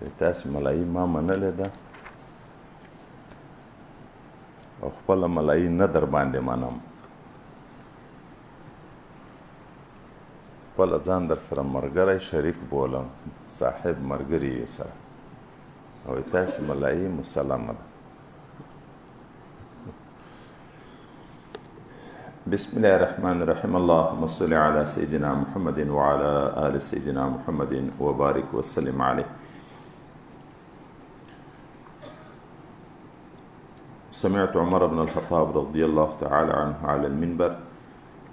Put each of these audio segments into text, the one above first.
تاسو ملایي ما منلې ده او خپله ملایي نه در باندې منم، خپله ځان در سره ملګری شریک بولم، صاحب ملګري یې سره، او تاسو ملایي مسلمه ده. بسم الله الرحمن الرحيم. اللهم صل على سيدنا محمد وعلى آل سيدنا محمد وبارك وسلم عليه. سمعت عمر بن الخطاب رضي الله تعالى عنه على المنبر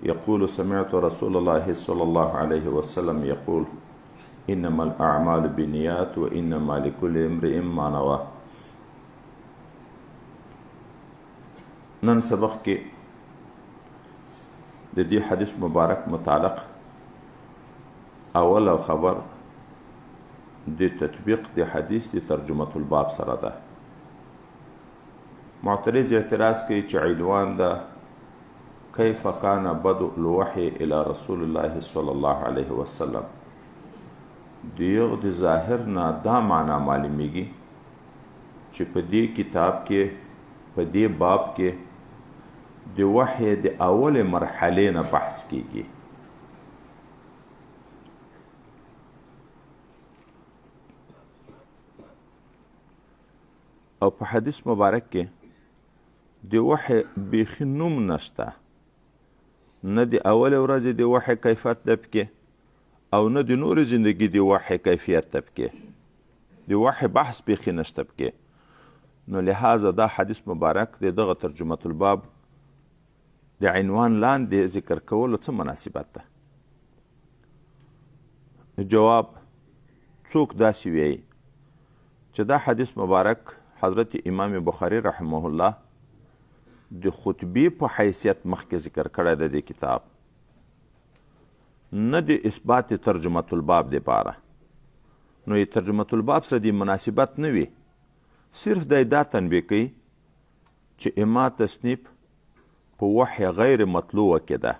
يقول: سمعت رسول الله صلى الله عليه وسلم يقول: إنما الأعمال بالنيات وإنما لكل امرئ ما نوى. نن سبق کې د دې حدیث مبارک متعلق اول او خبر د تطبیق د حدیث د ترجمة الباب سره ده. معترض اعتراض کوي چې عنوان ده کیف کان بدء الوحی الی رسول الله صلی الله علیه وسلم. د یو د ظاهر نه دا معنا معلومیږي چې په دې کتاب کې، په دې باب کې د وحی د اولې مرحلې نه بحث کیږي. او په حدیث مبارک کې د وحی بیخي نوم نشته، نه د اولې ورځې د وحی کیفیت دی پکې، او نه د نورې زندګي د وحی کیفیت دی پکې. د وحی بحث بیخي نشته پکې. نو لهذا دا حدیث مبارک د دغه ترجمة الباب د عنوان لاندې ذکر کولو څه مناسبت ده؟ جواب، څوک داسې وایي چې دا حدیث مبارک حضرت امام بخاری رحمه الله د خطبې په حیثیت مخکې ذکر کړی دی د کتاب، نه د اثبات ترجمة الباب دپاره. نو یې ترجمة الباب سره د مناسبت نه وي، صرف دی دا تنبیه کوي چې اما تصنیف په وحی غیر مطلوع کې ده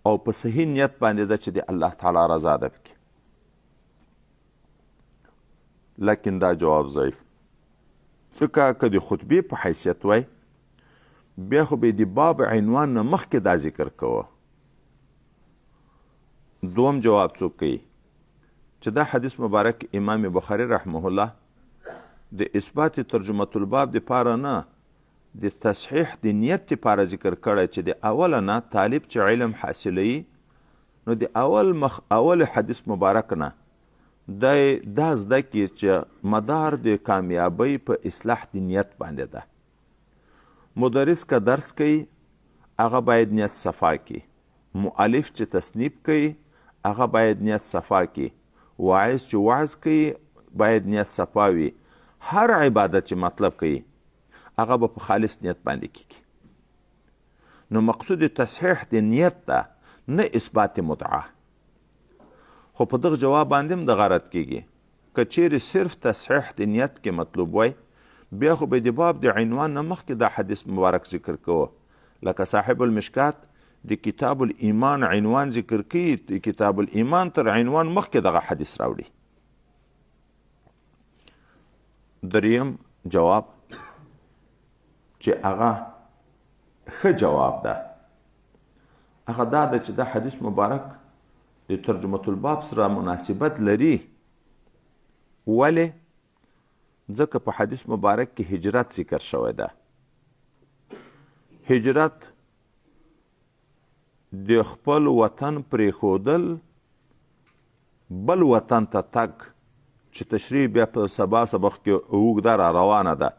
او په صحیح نیت باندې ده چې د الله تعالی رضا ده پکې. لیکن دا جواب ضعیف، ځکه که د خطبې په حیثیت وای بیا خو به د باب عنوان نه مخکې دا ذکر کوه. دوم جواب څوک کوي چې دا حدیث مبارک امام بخاری رحمه الله د اثبات ترجمة الباب دپاره نه، د تصحیح د نیت دپاره ذکر کړی چې د اوله نه طالب چې علم حاصلوي نو د اول مخ اول حدیث مبارک نه دی دا زده کړي چې مدار د کامیابۍ په اصلاح د نیت باندې ده. مدرس که درس کوي هغه باید نیت صفا کړي، مؤلف چې تصنیف کوي هغه باید نیت صفا کړي، واعظ چې وعظ کوي باید نیت صفا وي. هر عبادت چې مطلب کوي هغه به په خالص نیت باندې کیږي. نو مقصود تصحیح د نیت ده، نه اثبات مدعا. خو په دغه جواب باندې هم دغه رد کیږي. که چیرې صرف تصحیح د نیت کې مطلوب وای بیا خو به د باب د عنوان نه مخکې دا حدیث مبارک ذکر کوه، لکه صاحب المشکات د کتاب الایمان عنوان ذکر کوي، د کتاب الایمان تر عنوان مخکې دغه حدیث راوړي. دریم جواب چې هغه ښه جواب ده، هغه دا ده چې دا حدیث مبارک د ترجمة الباب سره مناسبت لري. ولې؟ ځکه په حدیث مبارک کې هجرت ذکر شوی ده. هجرت د خپل وطن پرېښودل بل وطن ته تګ، چې تشریح بیا په سبا سبق کې اوږده را روانه ده،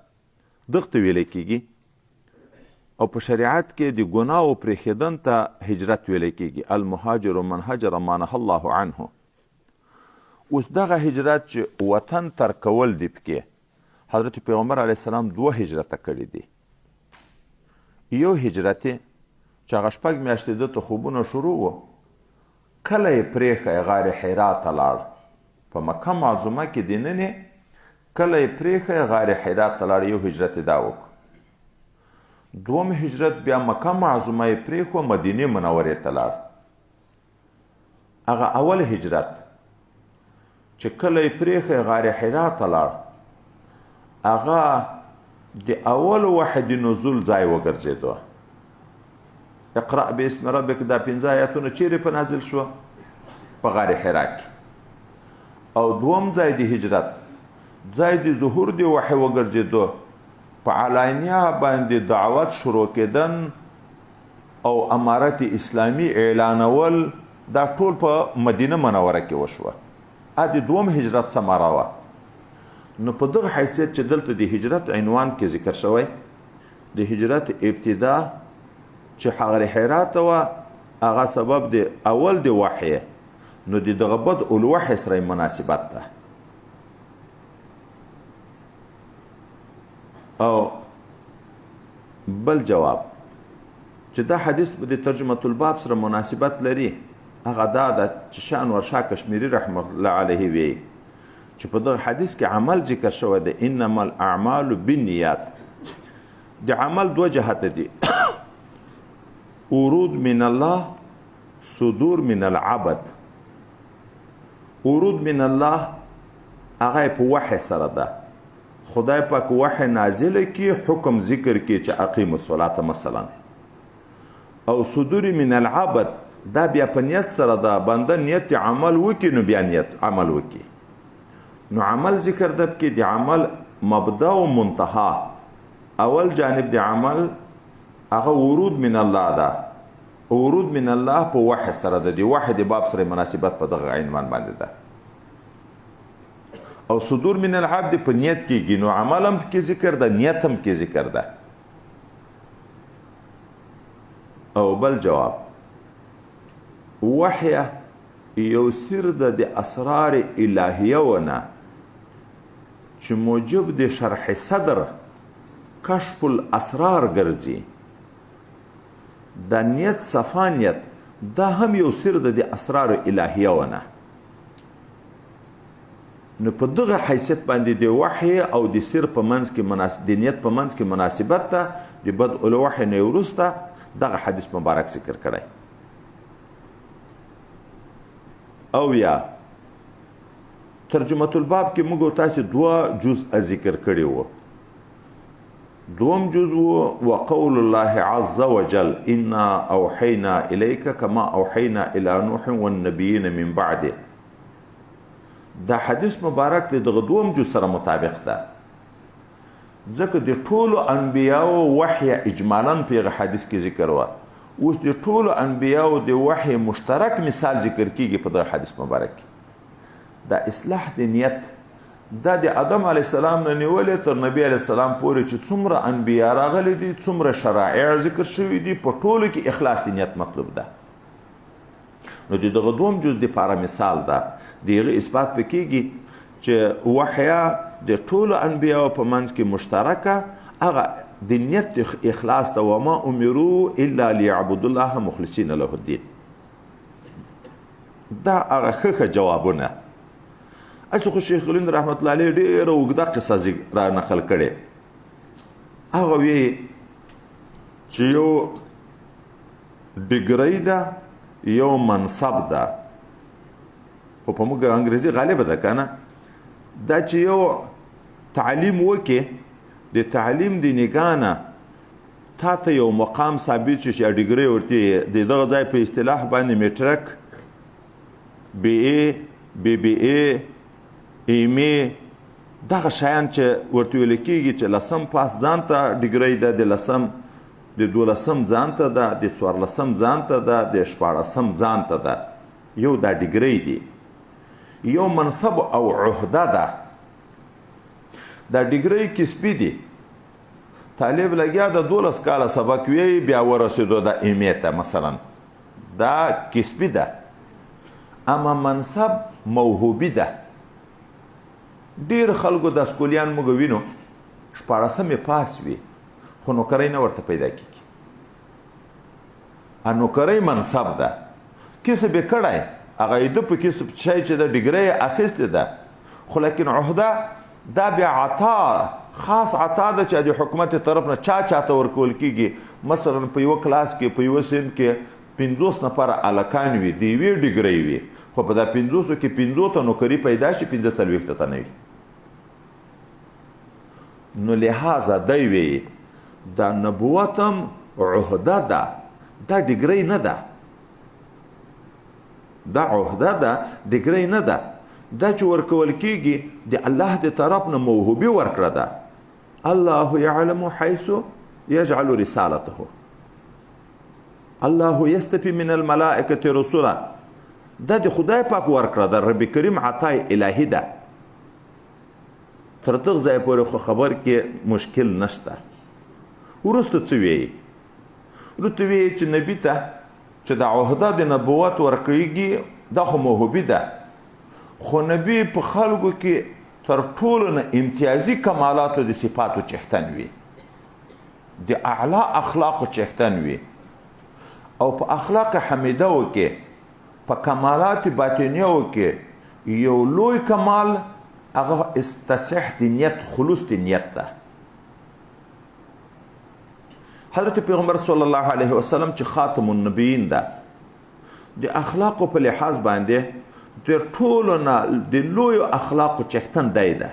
دغه ته ویلی کېږي. او په شریعت کې د ګناو پرېښېدن ته هجرت ویلی کېږي، المهاجر من هجر ما نهى الله عنه. اوس دغه هجرت چې وطن ترکول دی پکې حضرت پیغمبر علیه السلام دوه هجرته کړي دي. یو هجرت یې چې هغه شپږ میاشتې ده ته خوبونه شروع وو، کله یې پرېښی غار حرا ته لاړ، په مکه معظمه کې دننې کله یې پرېښی غار حرا ته لاړ، یو هجرت یې دا وکړ. دوم هجرت بیا مکه معظمه یې پرېښوه مدینې منورې ته لاړ. هغه اول هجرت چې کله یې پرېښی غار حرا ته لاړ، هغه د اول وحی د نزول ځای وګرځېدو. اقرأ باسم ربک دا 5 آیاتونه چیرې په نازل شوه؟ په غار حرا کې. او دوم ځای د هجرت ځای د ظهور د وحی وګرځېدو، په علانیه باندې دعوت شروع کېدن او امارت اسلامي اعلانول، دا ټول په مدینه منوره کې وشوه. ا د دوم هجرت ثمره وه. نو په دغه حیثیت چې دلته د هجرت عنوان کې ذکر شوی، د هجرت ابتدا چې غار حرا ته وه، هغه سبب د اول د وحی، نو د دغه بدء الوحی سره مناسبت ده. او بل جواب چې دا حدیث د ترجمة الباب سره مناسبت لري، هغه دا ده چې شاه انور شاه کشمیري رحمه الله علیه وی چې په دغه حدیث کې عمل ذکر شوی دی، انما الاعمال بالنیات. د عمل دوه جهته دي، ورود من الله، صدور من العبد. ورود من الله هغه په وحی سره ده، خدای پاک وحی نازله کی، حکم ذکر کی چې اقیم الصلاة مثلا. او صدور من العبد دا بیا په نیت سره ده، بنده نیت عمل وکي نو بیا نیت عمل وکي. نو عمل ذکر ده پکې د عمل مبدا او منتها. اول جانب د عمل هغه ورود من الله ده، ورود من الله په وحی سره ده، د وحی د باب سره مناسبت په دغه عنوان باندې ده. او صدور من العبد په نیت کېږي، نو عمل هم پکې ذکر ده، نیت هم پکې ذکر ده. او بل جواب، وحی یو سر ده د اسرار الهیه ونه چې موجب د شرح صدر کشف الاسرار ګرځي. د نیت صفا نیت دا هم یو سر ده د اسرار الهیه ونه. نو په دغه حیثیت باندې د وحی او د سر په منځ کې د نیت په منځ کې مناسبت ده. د بدء الوحی نه وروسته دغه حدیث مبارک ذکر کړی. او یا ترجمة الباب کې موږ تاسې دوه جزء ذکر کړي وو. دوم جزء وقول الله عز وجل انا اوحینا الیک کما اوحینا الی نوح والنبیین من بعده. دا حدیث مبارک د دغه دوم جز سره مطابق ده، ځکه د ټولو انبیاو وحی اجمالاً په هغه حدیث کې ذکر وه. اوس د ټولو انبیاو د وحی مشترک مثال ذکر کیږي په دغه حدیث مبارک کې. دا اصلاح د نیت دا د آدم علیه السلام نه نیولې تر نبی علیه السلام پورې چې څومره انبیا راغلي دي، څومره شرایع ذکر شوي دي، په ټولو کې اخلاص د نیت مطلوب ده. نو د دغه دوم جز دپاره مثال ده، د هغه اثبات پې کېږي چې وحیا د ټولو انبیاو په منځ کې مشترکه هغه د نیت اخلاص ته، وما امرو الا لیعبدوا الله مخلصین له الدین. دا هغه ښه ښه جوابونه. هسې خو شیخ الهند رحمت الله علیه ډېره اوږده قصه را نقل کړې. هغه وی چې یو ډیګرۍ ده، یو منصب ده، خو په موږ انګریزي غالبه ده که نه، دا چې یو تعلیم وکې، د تعلیم د نګاه نه تا ته یو مقام ثابت شي چې ډیګرۍ ورته د دغه ځای په اصطلاح باندې میټرک، بی ای، بی بی ای، ایم ای، دغه شیان چې ورته ویل کېږي چې لسم پاس ځان ته ډیګرۍ ده، د لسم، د دولسم ځان ته ده، د څوارلسم ځان ته ده، د شپاړسم ځان ته ده. یو دا ډیګرۍ دی، یو منصب او عهده ده. دا ډیګرۍ کسبي دي، طالب لګیا د 12 کاله سبق وی، بیا ورسېدو د ایم ای ته مثلا، دا کسبي ده. اما منصب موهوبي ده. ډېر خلکو د سکولیان موږ وینو شپاړسم یې پاس وي، خو نوکرۍ نه ورته پیدا کېږي. نوکرۍ منصب ده، کسب یې کړی، هغه یې ده په کسب شی چې د ډیګرۍ یې اخیستې ده، خو لیکن عهده دا بیا عطا، خاص عطا ده چې د حکومت طرف نه چا چاته ورکول کېږي. مثلا په یوه کلاس کې، په یوه صنف کې 50 نفره هلکان وي، د یوې ډیګرۍ وي، خو خو په دا 500 کې 5 ته نوکري پیدا شي، 45 ته نه وي. نو لهذا دی وی دا نبوت هم عهده ده، دا ډیګرۍ نه ده، دا عهده ده، ډیګرۍ نه ده. دا چې ورکول کیږي د الله د طرف نه موهوبي ورکړه ده. الله يعلم حيث يجعل رسالته، الله يستفي من الملائکة رسولا. دا د خدای پاک ورکړه ده، رب کریم عطای الهي ده. تر دغه ځای پورې خو خبر کې مشکل نشته. وروسته څه وایي؟ وروسته وایي چې نبي ته چې د عهده د نبوت ورکړېږي دا خو موهوبي ده، خو نبي په خلکو کې تر ټولو نه امتیازي کمالاتو د صفاتو څښتن وي، د اعلی اخلاقو څښتن وي، او په اخلاق حمیده کې، په کمالات باطنیو کې یو لوی کمال هغه تصحیح د نیت، خلوص د نیت ده. حضرت پیغمبر صلی الله علیه وسلم چې خاتم النبیین ده، د اخلاقو په لحاظ باندې د ټولو نه د لویو اخلاقو څښتن دی ده،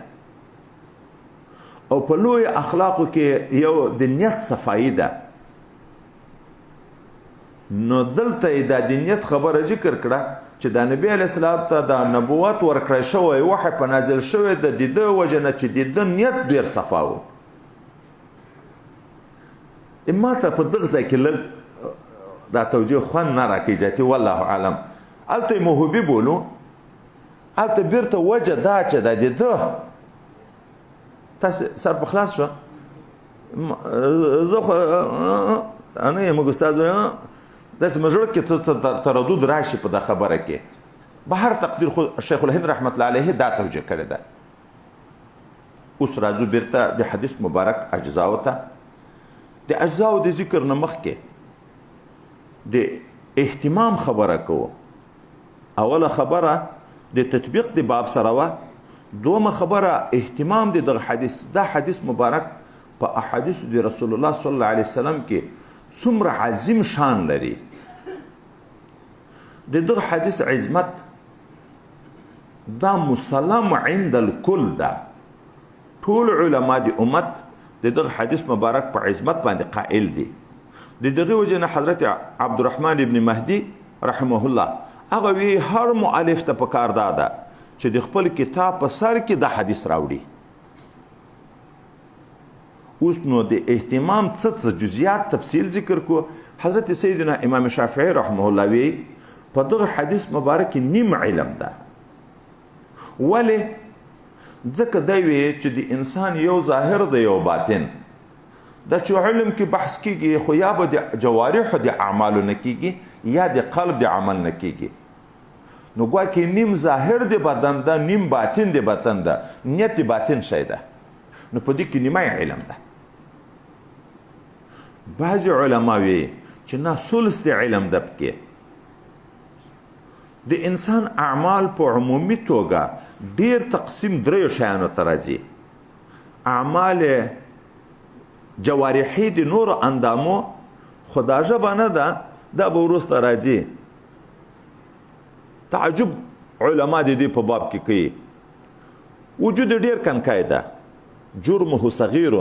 او په لویو اخلاقو کې یو د نیت صفایي ده. نو دلته یې دا د نیت خبره ذکر کړه چې د نبی علیه السلام ته د نبوت ورکړی شوی وحی په نازل شوی ده، د ده وجه نه چې د ده نیت ډېر صفا و. ما ته په دغه ځای کې لږ دا توجیه خوند نه راکوي ذاتي، والله اعلم. هلته یې موهوبي بولو، هلته بیرته وجه دا چې دا د ده تاسې سر په خلاص شو. زه خو نه یم استاد، داسې مې زړه کې څه تردد راشي په دا خبره کې. به هر تقدیر خو شیخ الهند رحمت الله علیه دا توجیه کړې ده. اوس راځو بیرته د حدیث مبارک اجزاو ته. د اجزاو د ذکر نه مخکې د اهتمام خبره کوو. اوله خبره د تطبیق د باب سره وه، دومه خبره اهتمام د دغه حدیث. دا حدیث مبارک په احادیث د رسول الله صلی الله علیه وسلم کې څومره عظیم شان لري. د دغه حدیث عظمت دا مسلم عند الکل ده. ټول علما د امت د دغه حدیث مبارک په عظمت باندې قائل دي. د دغه وجې نه حضرت عبدالرحمن ابن مهدي رحمه الله هغه وی هر مؤلف ته پکار دا ده چې د خپل کتاب په سر کې دا حدیث راوړي. اوس نو د اهتمام څه څه جزئیات تفصیل ذکر کو. حضرت سیدنا امام شافعي رحمه الله وی په دغه حدیث مبارک کې نیم علم ده. ولې؟ ځکه دی وی چې د انسان یو ظاهر دی یو باطن. دا چې علم کې بحث کیږي خو یا به د جوارحو د اعمالو نه کیږي یا د قلب د عمل نه کیږي. نو ګواکې نیم ظاهر د بدن ده، نیم باطن د بدن ده، نیت د باطن شی ده. نو په دې کې نیمه علم ده. بعضې علما وی چې نه، ثلث د علم ده پکې. د انسان اعمال په عمومي توګه ډیر تقسیم دریو شیانو ته راځي. اعمال جوارحي د نورو اندامو خو دا ژبه نه ده، دا به وروسته راځي. تعجب علما د دې په باب کې کوي. وجود ډیر کنکای ده، جرمه صغیر،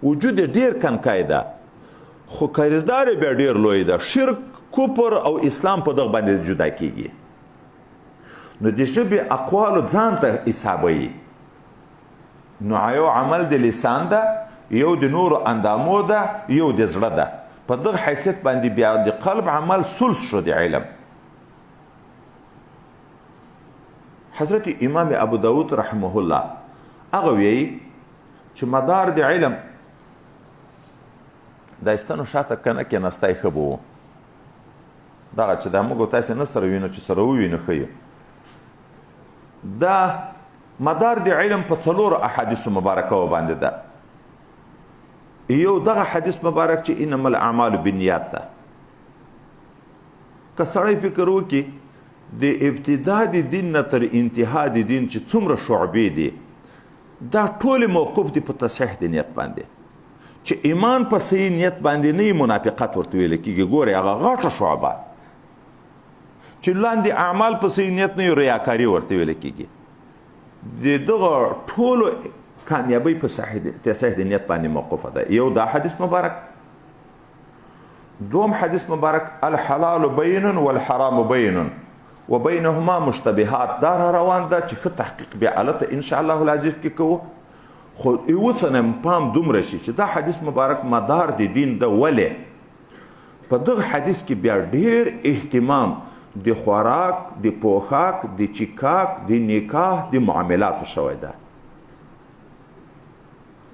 وجود ډیر کنکای ده، خو کردار یې بیا ډیر لوی ده. شرک، کفر او اسلام په دغه باندې جدا کیږي. نو د ژبې اقوالو ځان ته حسابوي. نو یو عمل د لسان ده، یو د نورو اندامو ده، یو د زړه ده. په دغه حیثیت باندې بیا د قلب عمل ثلث شو د علم. حضرت امام ابو داود رحمه الله هغه ویي چې مدار د علم دا استنو شاته که نه کېناستی ښه به و. دغه چې دا موږ او تاسې نه سره وینو، چې سره ووینو ښه یو. دا مدار د علم په څلورو احادیثو مبارکو باندې ده. یو دغه حدیث مبارک چې انما الاعمال بالنیات ده. که سړی فکر وکړي د ابتدا د دین نه تر انتها د دین چې څومره شعبې دي، دا ټولې موقوف دي په تصحیح د نیت باندې. چې ایمان په صحیح نیت باندې نه منافقت ورته ویل کېږي. ګورئ هغه غټه شعبه چې لاندې اعمال په صحیح نیت نه ریاکاري ورته ویل کېږي. د دغه ټولو کامیابی په تصحیح د نیت باندې موقوفه ده. یو دا حدیث مبارک، دوم حدیث مبارک الحلال بین والحرام بین وبینهما مشتبهات، دا را روان ده چې ښه تحقیق بیا هلته ان شاء الله العزیز کې کوو. خو یو څه نه پام دومره شي چې دا حدیث مبارک مدار د دین ده. ولې په دغه حدیث کې بیا ډېر اهتمام د خوراک، د پوښاک، د چکاک، د نکاح، د معاملاتو شوی ده.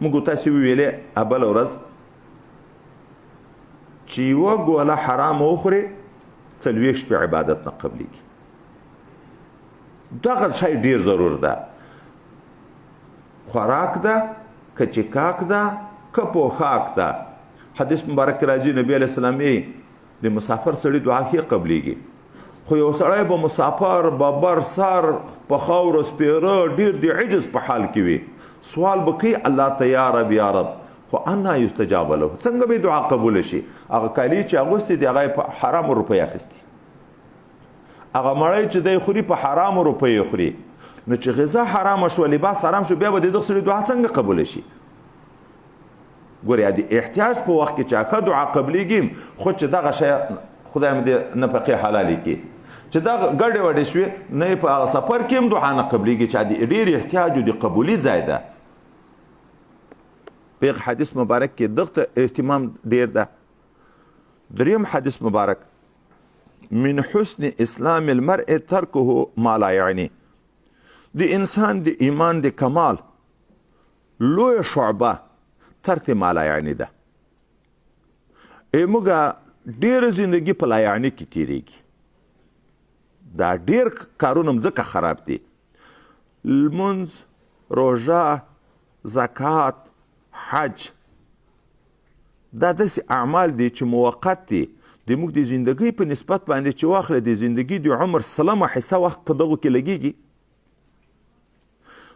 موږ تاسې وویلې بله ورځ چې یوه ګوله حرام وخورې 40 شپې عبادت نه قبلیږي. دغه شی ډېر ضرور ده. خوراک ده که چکاک ده که پوښاک ده. حدیث مبارک راځي نبی علیه السلام یې د مسافر سړي دعا ښې قبلیږي، خو یو سړی به مسافر ببر سر په خاورو سپېره ډېر د عجز په حال کې وي، سوال به کوي الله ته یا رب یا رب، خو انا یستجاب له، څنګه به دعا قبوله شي؟ هغه کالي چې اغوستي دي هغه یې په حرامو روپۍ اخیستي، هغه مړی چې دی خوري په حرامو روپۍ خوري، نو چې غذا حرامه شوه لباس حرام شو، بیا به د دغه سړي دعا څنګه قبوله شي؟ ګورې د احتیاج په وخت کې چې ښه دعا قبلیږي، خو چې دغه شی خدای مې دې نفقې حلالې کړي، چې دغه ګډې وډې شوې نه یې په هغه سفر کې هم دعا نه قبلیږي چې د ډېر احتیاج د قبولي ځای ده. په حدیث مبارک کې دغه اهتمام ډېر ده. دریم حدیث مبارک من حسن اسلام المرء ترکه ما لا یعنی، د انسان د ایمان د کمال لویه شعبه ترک ما لا یعنی ده. موږ ډېره زندګي په لا یعنی کې تېرېږي، دا ډېر کارونه هم ځکه خراب دي. لمونځ، روژه، زکات، حج، دا داسې اعمال دي چې موقت دي، د موږ د زندګۍ په نسبت باندې چې واخله د زندګۍ د عمر سلمه حصه وخت په دغو کې لګېږي،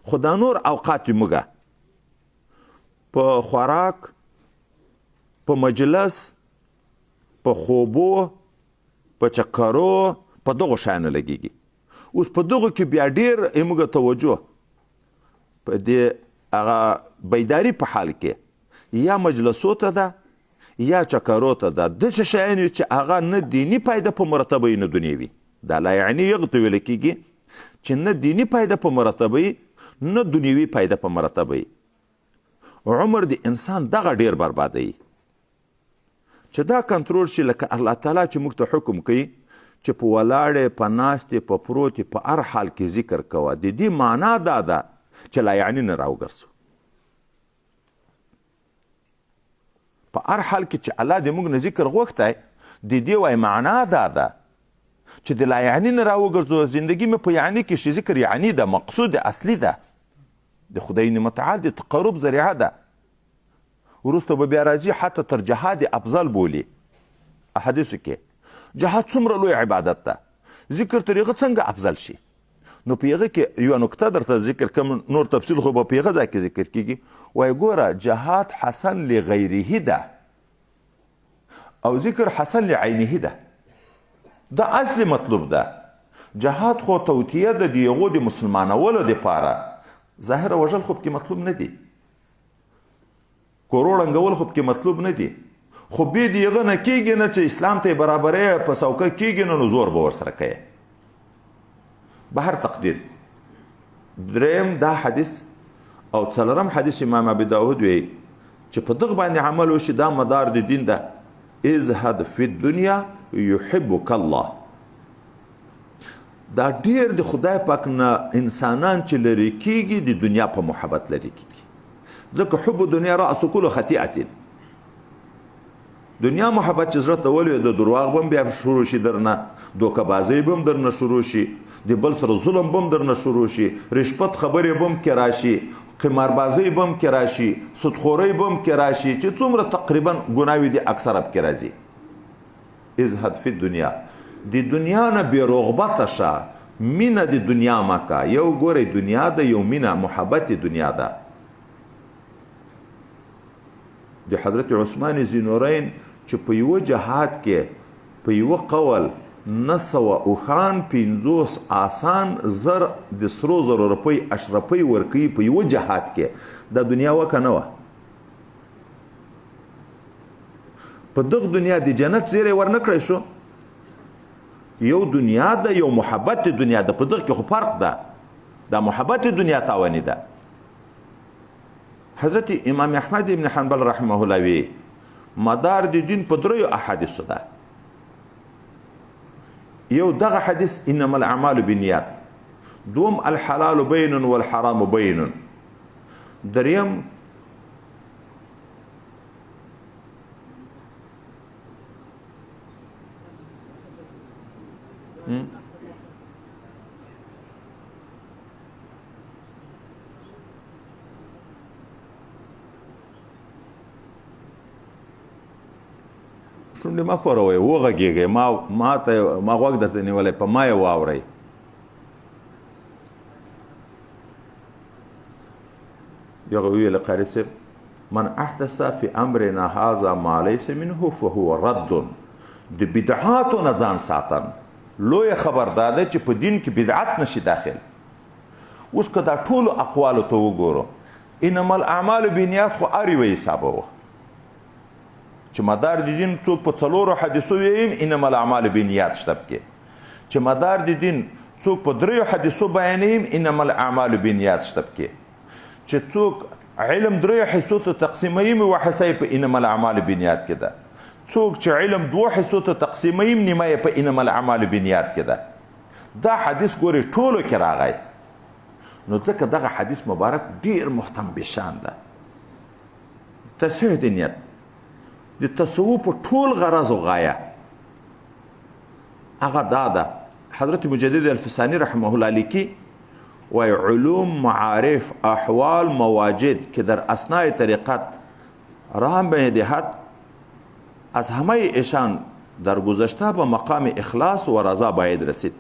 خو دا نور اوقات موږ په خوراک، په مجلس، په خوبو، په چکرو، په دغو شیانو لګېږي. اوس په دغو کې بیا ډېر موږ توجه په دې هغه بیداری په حال کې یا مجلسو ته ده یا چکرو ته ده، داسې شیان وي چې هغه نه دیني فایده په مرتبه وي نه دنیوي. دا لا یعنی هغه ته ویل کېږي چې نه دیني فایده په مرتبه وي نه دنیوي فایده په مرتبه وي. عمر د انسان دغه ډېر بربادوي چې دا کنټرول شي، لکه الله تعالی چې موږ ته حکم کوي چې په ولاړې، په ناستې، په پروتې، په هر حال کې ذکر کوه. د دې معنا دا ده چې لا یعنی نه راوګرځو. په هر حال کې چې الله دې موږ نه ذکر غوښتی، د دې وای معنا دا ده چې د لا یعنی نه راوګرځو. زندګي مې په یعنی کې شي، ذکر یعنی ده، مقصود اصلي ده، د خدای متعال د تقرب ذریعه ده. وروسته به بیا راځي حتی تر جهاد افضل بولي احادیثو کې. جهاد څومره لوی عبادت ده، ذکر تر هغه څنګه افضل شي؟ نو په هغه کې یوه نکته درته ذکر کوم، نور تفصیل خو به په هغه ځای کې ذکر کېږي. وایي ګوره جهاد حسن لغیره ده او ذکر حسن لعینه ده، دا اصلي مطلوب ده. جهاد خو توطیه ده د هغو د مسلمانولو دپاره، ظاهره وژل خو پکې مطلوب نه دي، کورو ړنګول خو پکې مطلوب نه دي، خو بې د هغه نه کېږي نه چې اسلام ته یې برابرې په څوکه کېږي نه، نو زور به ورسره کوي. به هر تقدیر. دریم دا حدیث او څلورم حدیث امام ابي داود وایي چې په دغه باندې عمل وشي، دا مدار د دین ده. ازهد فی الدنیا یحبک الله. دا ډیر د خدای پاک نه انسانان چې لرې کېږي د دنیا په محبت لرې کېږي، ځکه حب دنیا رأس کل خطیئة. دنیا محبت چې زړه ته ولوېد، د درواغ به هم بیا شروع شي درنه، دوکه بازۍ به هم درنه شروع شي، د بل سره ظلم به هم درنه شروع شي، رشوت خبرې به هم کې راشي، قماربازۍ به هم کې راشي، سودخورۍ به هم کې راشي، چې څومره تقریبا ګناوې دي اکثره پکې راځي. ازهد فی الدنیا، د دنیا نه بې رغبته شه، مینه د دنیا مه که. یو ګورئ دنیا ده، یو مینه محبت د دنیا ده. د حضرت عثمان ذینورین چې په یوه جهاد کې په یوه قول 900 اوښان، 50 آسان، 1000 د سرو زرو روپۍ اشرفۍ ورکوي په یوه جهاد کې، دا دنیا وه که نه وه؟ په دغه دنیا د جنت زیری ورنه کړی شو. یو دنیا ده، یو محبت د دنیا ده، په دغه کې خو فرق ده. دا محبت د دنیا تاواني ده. حضرت امام احمد ابن حنبل رحمه الله وی مدار د دین په دریو احادیثو ده. یو دغه حدیث انما الاعمال بالنیات، دوم الحلال بین والحرام بین، دریم شونډې مه ښوروئ، وغږېږئ، ما ته ما غوږ درته نیولی، په ما یې واورئ. یغه ویل قاري صاحب من احدث فی امرنا هذا ما ليس منه فهو رد. د بدعاتو نه ځان ساتن لویه خبر دا ده چې په دین کې بدعت نشي داخل. اوس که دا ټولو اقوالو ته وګورو، انما الاعمال بالنیات خو هر یو حسابوه چې مدار د دین څوک په څلورو حدیثو ویم انما الاعمال بالنیات شته پکې، چې مدار د دین څوک په دریو حدیثو بیانویم انما الاعمال بالنیات شته پکې، چې څوک علم دریو حصو ته تقسیمویم یوه حصه یې په انما الاعمال بالنیات کې ده، څوک چې علم دوو حصو ته تقسیمویم نیمه یې په انما الاعمال بالنیات کې ده. دا حدیث ګورې ټولو کې راغی، نو ځکه دغه حدیث مبارک ډیر محتم بشان ده. تصحیح د نیت د تصوف ټول غرض او غایه هغه دا ده. حضرت مجدد الفساني رحمه الله لیکي وای علوم معارف احوال مواجد که در اثناء طریقت راه میدهد از همه ایشان در گذشته به مقام اخلاص و رضا باید رسید.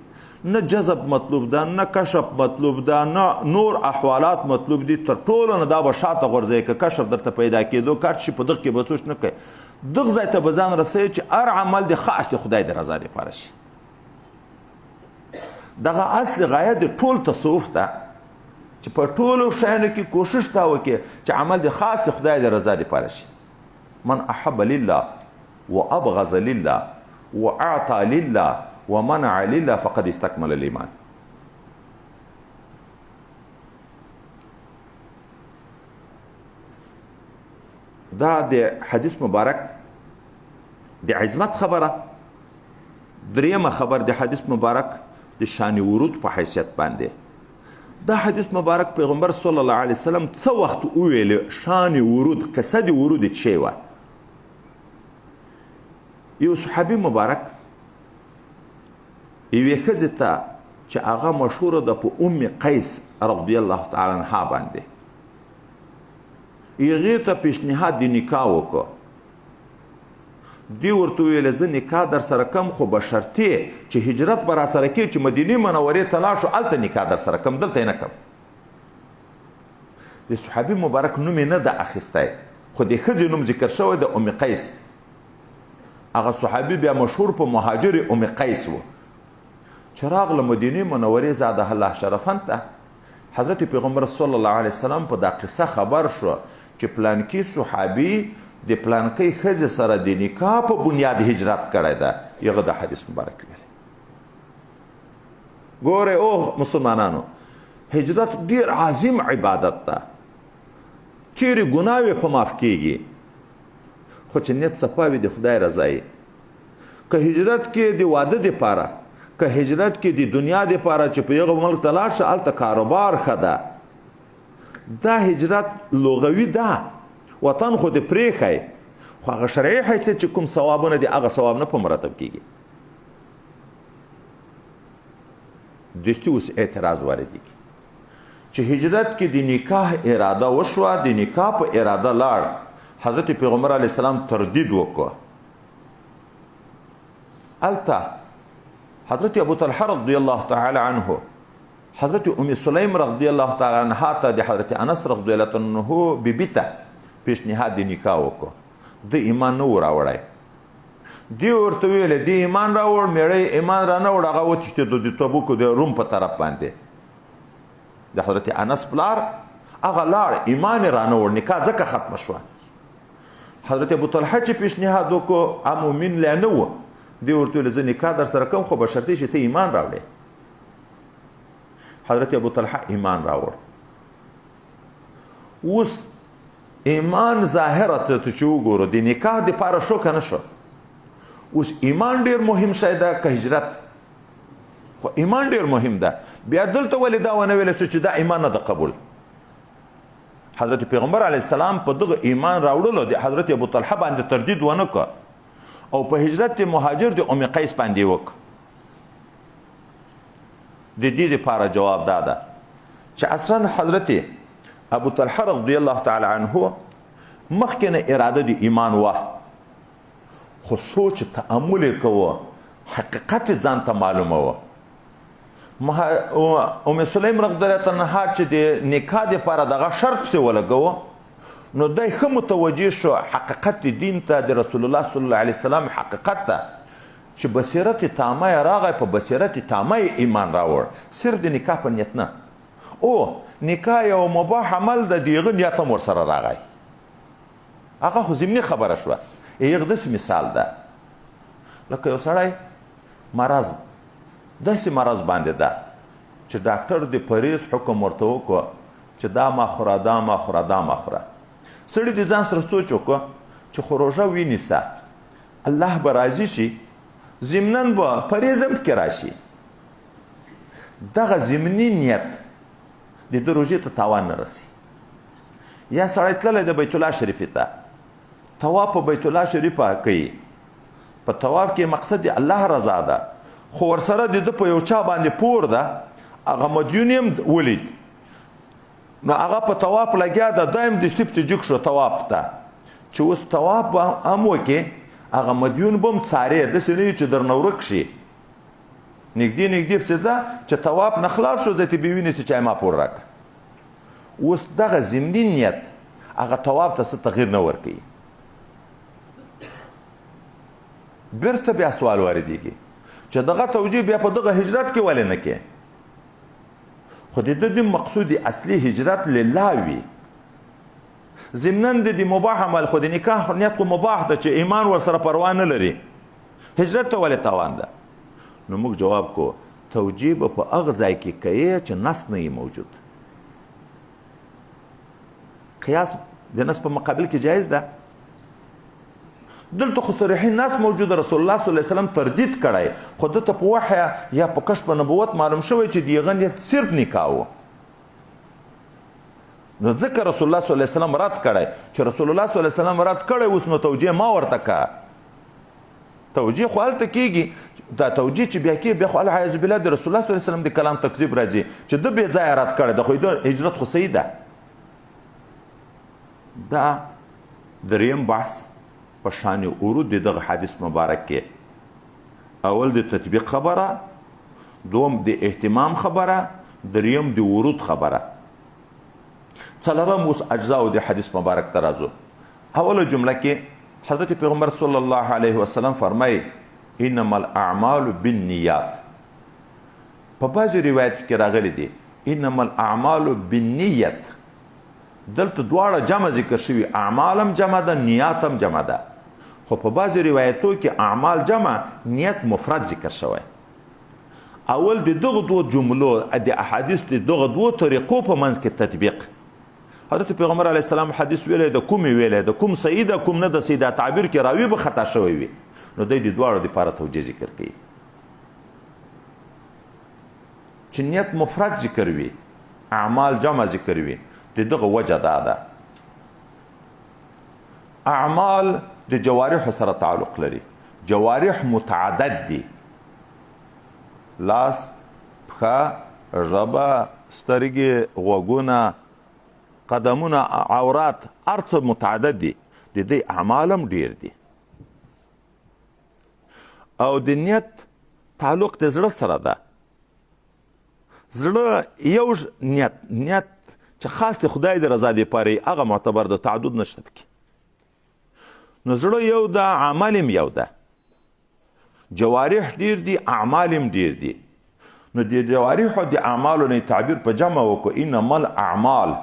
نه جذب مطلوب ده، نه کشف مطلوب ده، نه نور احوالات مطلوب دي. تر ټولو نه دا به شاته غورځوي که کشف درته پیدا کېدو کار شي په دغه کې به څوک نه کوي. دغه ځای ته به ځان رسوي چې هر عمل دې خاص د خدای د رضا دپاره شي. دغه اصل غایه د ټول تصوف ده چې په ټولو شیانو کې کوشش تا وکړي چې عمل دې خاص د خدای د رضا دپاره شي. من احب لله وابغض لله واعطى لله ومنع لله فقد استكمل الايمان. دا د حدیث مبارک د عظمت خبره. دریمه خبر د حدیث مبارک د شان ورود په حیثیت باندې. دا حدیث مبارک پیغمبر صلی الله علیه وسلم څه وخت وویل شان ورود، قصه د ورود څه وه؟ یو صحابي مبارک یوې ښځې ته چې هغه مشهوره ده په ام قیس رضی الله تعالی عنها باندې، هغې ته پیشنهاد د نکاح وکړ. دی ورته وویل زه نکاح در سره کوم، خو به شرطې چې هجرت به را سره کوې، چې مدینې منورې ته لاړ شو هلته نکاح در سره کوم، دلته یې نه کوم. د صحابي مبارک نوم یې نه ده اخیستی، خو د ښځې نوم ذکر شوی د ام قیس. هغه صحابي بیا مشهور په مهاجر ام قیس و. چې راغله مدینې منورې زاده الله شرفن ته، حضرت پیغمبر صلی الله علیه وسلم په دا قصه خبر شو چې پلانکي صحابي د پلانکۍ ښځې سره د نکاح په بنیاد هجرت کړی ده. هغه د حدیث مبارک ویلی. ګورئ او مسلمانانو، هجرت ډیر عظیم عبادت ده، تېرې ګناوې په معاف کیږي، خو چې نیت صفا وي د خدای رضا یې. که هجرت کې د واده دپاره، که هجرت کې د دنیا دپاره چې په یغه ملک ته لاړ شه هلته کاروبار ښه ده، دا هجرت لغوي ده، وطن خو دې پرېښی، خو هغه شرعي حیثیت چې کوم ثوابونه دي هغه ثواب نه په مرتب کېږي. دستي اوس اعتراض واردېږي چې هجرت کې د نکاح اراده وشوه، د نکاح په اراده لاړ، حضرت پیغمبر علیه السلام تردید وکړ. هلته حضرت ابو طلحه رضی الله تعالی عنه حضرت ام سلیم رضی الله تعالی عنها ته د حضرت انس رضی الله عنه بیبي ته پیشنهاد د نکاح وکړ. ده ایمان نه و راوړی. دی ورته ویل، دی ایمان راوړ، میړه یې ایمان را نه وړ، هغه وتښتېدو د تبوکو د روم په طرف باندې. د حضرت انس پلار هغه لاړ، ایمان یې رانه وړ، نکاح ځکه ختمه شوه. حضرت ابو طلحه چې پیشنهاد وکړو، هغه مؤمن لا نه و، دی ورته ویل زه نکاح در سره کوم خو به شرطې چې ته ایمان راوړې. حضرت ابو طلحه ایمان راوړ. اوس ایمان ظاهره ته چې وګورو د نکاح دپاره شو که نه شو؟ اوس ایمان ډیر مهم شی ده که هجرت؟ خو ایمان ډیر مهم ده. بیا دلته ولې دا ونه ویل شو چې دا ایمان نه ده قبول؟ حضرت پیغمبر علیه السلام په دغه ایمان راوړلو د حضرت ابو طلحه باندې تردید ونه کړ او په هجرت مهاجر د ام قیس باندې وکړ. د دې لپاره جواب دا ده چې اصلا حضرت ابو طلحه رضی الله تعالی عنه مخکې نه اراده د ایمان وه، خو سوچ تأمل یې کوه، حقیقت یې ځان ته معلومه وه. ام سلیم رضی الله عنها چې د نکاح دپاره دغه شرط پسې ولګوه، نو دی ښه متوجه شو حقیقت دین ته، د رسول الله صلی الله علیه وسلم حقیقت ته، چې بصیرت تامه یې راغی، په بصیرت تامه یې ایمان راوړ، صرف د نکاح په نیت نه. او نکاح یو مباح عمل ده، د هغه نیت هم ورسره راغی، هغه خو ضمني خبره شوه. هغه داسې مثال ده لکه یو سړی مرض، داسې مرض باندې ده چې ډاکټر د پرهیز حکم ورته وکړو چې دا ما خوره، دا ما خوره، دا ما خوره. سړي د ځان سره سوچ وکړو چې خو روژه وینیسه، الله به راضي شي، ضمناً به پرهیز هم پکې راشي. دغه ضمني نیت د ده روژې ته تاوان نه رسي. یا سړی تللی د بیت الله شریفې ته، طواف په بیت الله شریفه کوي، په طواف کې مقصد د الله رضا ده، خو ورسره د ده په یو چا باندې پور ده، هغه مدیون یې هم ولید، نو هغه په طواف لګیا ده، دی هم دستي پسې جګ شو طواف ته، چې اوس طواف به هم وکړي، هغه مدیون به هم څارې، داسې نه وي چې درنه ورک شي، نږدې نږدې پسې ځه چې طواف نه خلاص شو، زه ترې بې وینې چې ما پور راکړه. اوس دغه ضمني نیت هغه طواف ته څه تغییر نه ورکوي. بیرته بیا سوال واردېږي چې دغه توجیه بیا په دغه هجرت کې ولې نه کې؟ خو د ده د مقصود اصلي هجرت لله وي، ضمناً د دې مباح عمل، خو د نکاح نیت خو مباح ده چې ایمان ورسره پروا نه لري، هجرت ته ولې تاوان ده؟ نو موږ جواب کو توجیه به په هغه ځای کې کوي چې نص نه یې موجود. قیاس د نص په مقابل کې جایز ده. دلته خو صریحي نص موجود، رسول الله صلی الله علیه وسلم تردید کړی، خو ده ته په وحی یا په کشف نبوت معلوم شوی چې د هغه نیت صرف نکاح و، نو ځکه رسول الله صلی الله علیه وسلم رد کړی. چې رسول الله صلی الله علیه وسلم رد کړی اوس نو توجیه ما ورته که. توجیه خو هلته کېږي، دا توجیه چې بیا کېږي بیا خو العیاذ بالله د رسول الله صلی الله علیه وسلم د کلام تکذیب راځي چې ده بې ځایه رد کړی ده، خو د هجرت خو صحیح ده. دا دریم بحث په شان ورود د دغه حدیث مبارک کې، اول د تطبیق خبره، دوم د اهتمام خبره، دریم د ورود خبره، څلورم اوس اجزاو د حدیث مبارک ته راځو. اوله جمله کې حضرت پیغمبر صلی الله علیه وسلم فرمایي انما الاعمال بالنیات. په بعضو روایتو کې راغلي دي انما الاعمال بالنیت، دلته دواړه جمع ذکر شوي، اعمال هم جمع ده، نیات هم جمع ده، خو په بعضو روایتو کې اعمال جمع، نیت مفرد ذکر شوی. اول د دغو دوو جملو د احادیث د دغو دوو طریقو په منځ کې تطبیق. حضرت پیغمبر علیه السلام حدیث ویلی د کوم یې ویلی د کوم صحیح ده کوم نه ده صحیح ده، تعبیر کې راوي به خطا شوی وي، نو دی د دواړو دپاره توجیه ذکر کوي چې نیت مفرد ذکر وي، اعمال جمع ذکر وي. د دغه وجه دا ده اعمال د جوارح سره تعلق لري، جوارح متعدد دي، لاس، پښه، ژبه، سترګې، غوږونه، قدمونه، عورات، هر څه متعدد دي، د دې اعمال هم ډېر دي. او د نیت تعلق د زړه سره ده، زړه یو نیت، نیت چې خاص د خدای د رضا دپاره یې هغه معتبر ده، تعدد نشته پکې. نو زړه یو ده، عمل هم یو ده. جوارح ډیر دي، اعمال هم ډیر دي. نو د جوارحو د اعمالو نه تعبیر په جمع وکړو، انما الاعمال،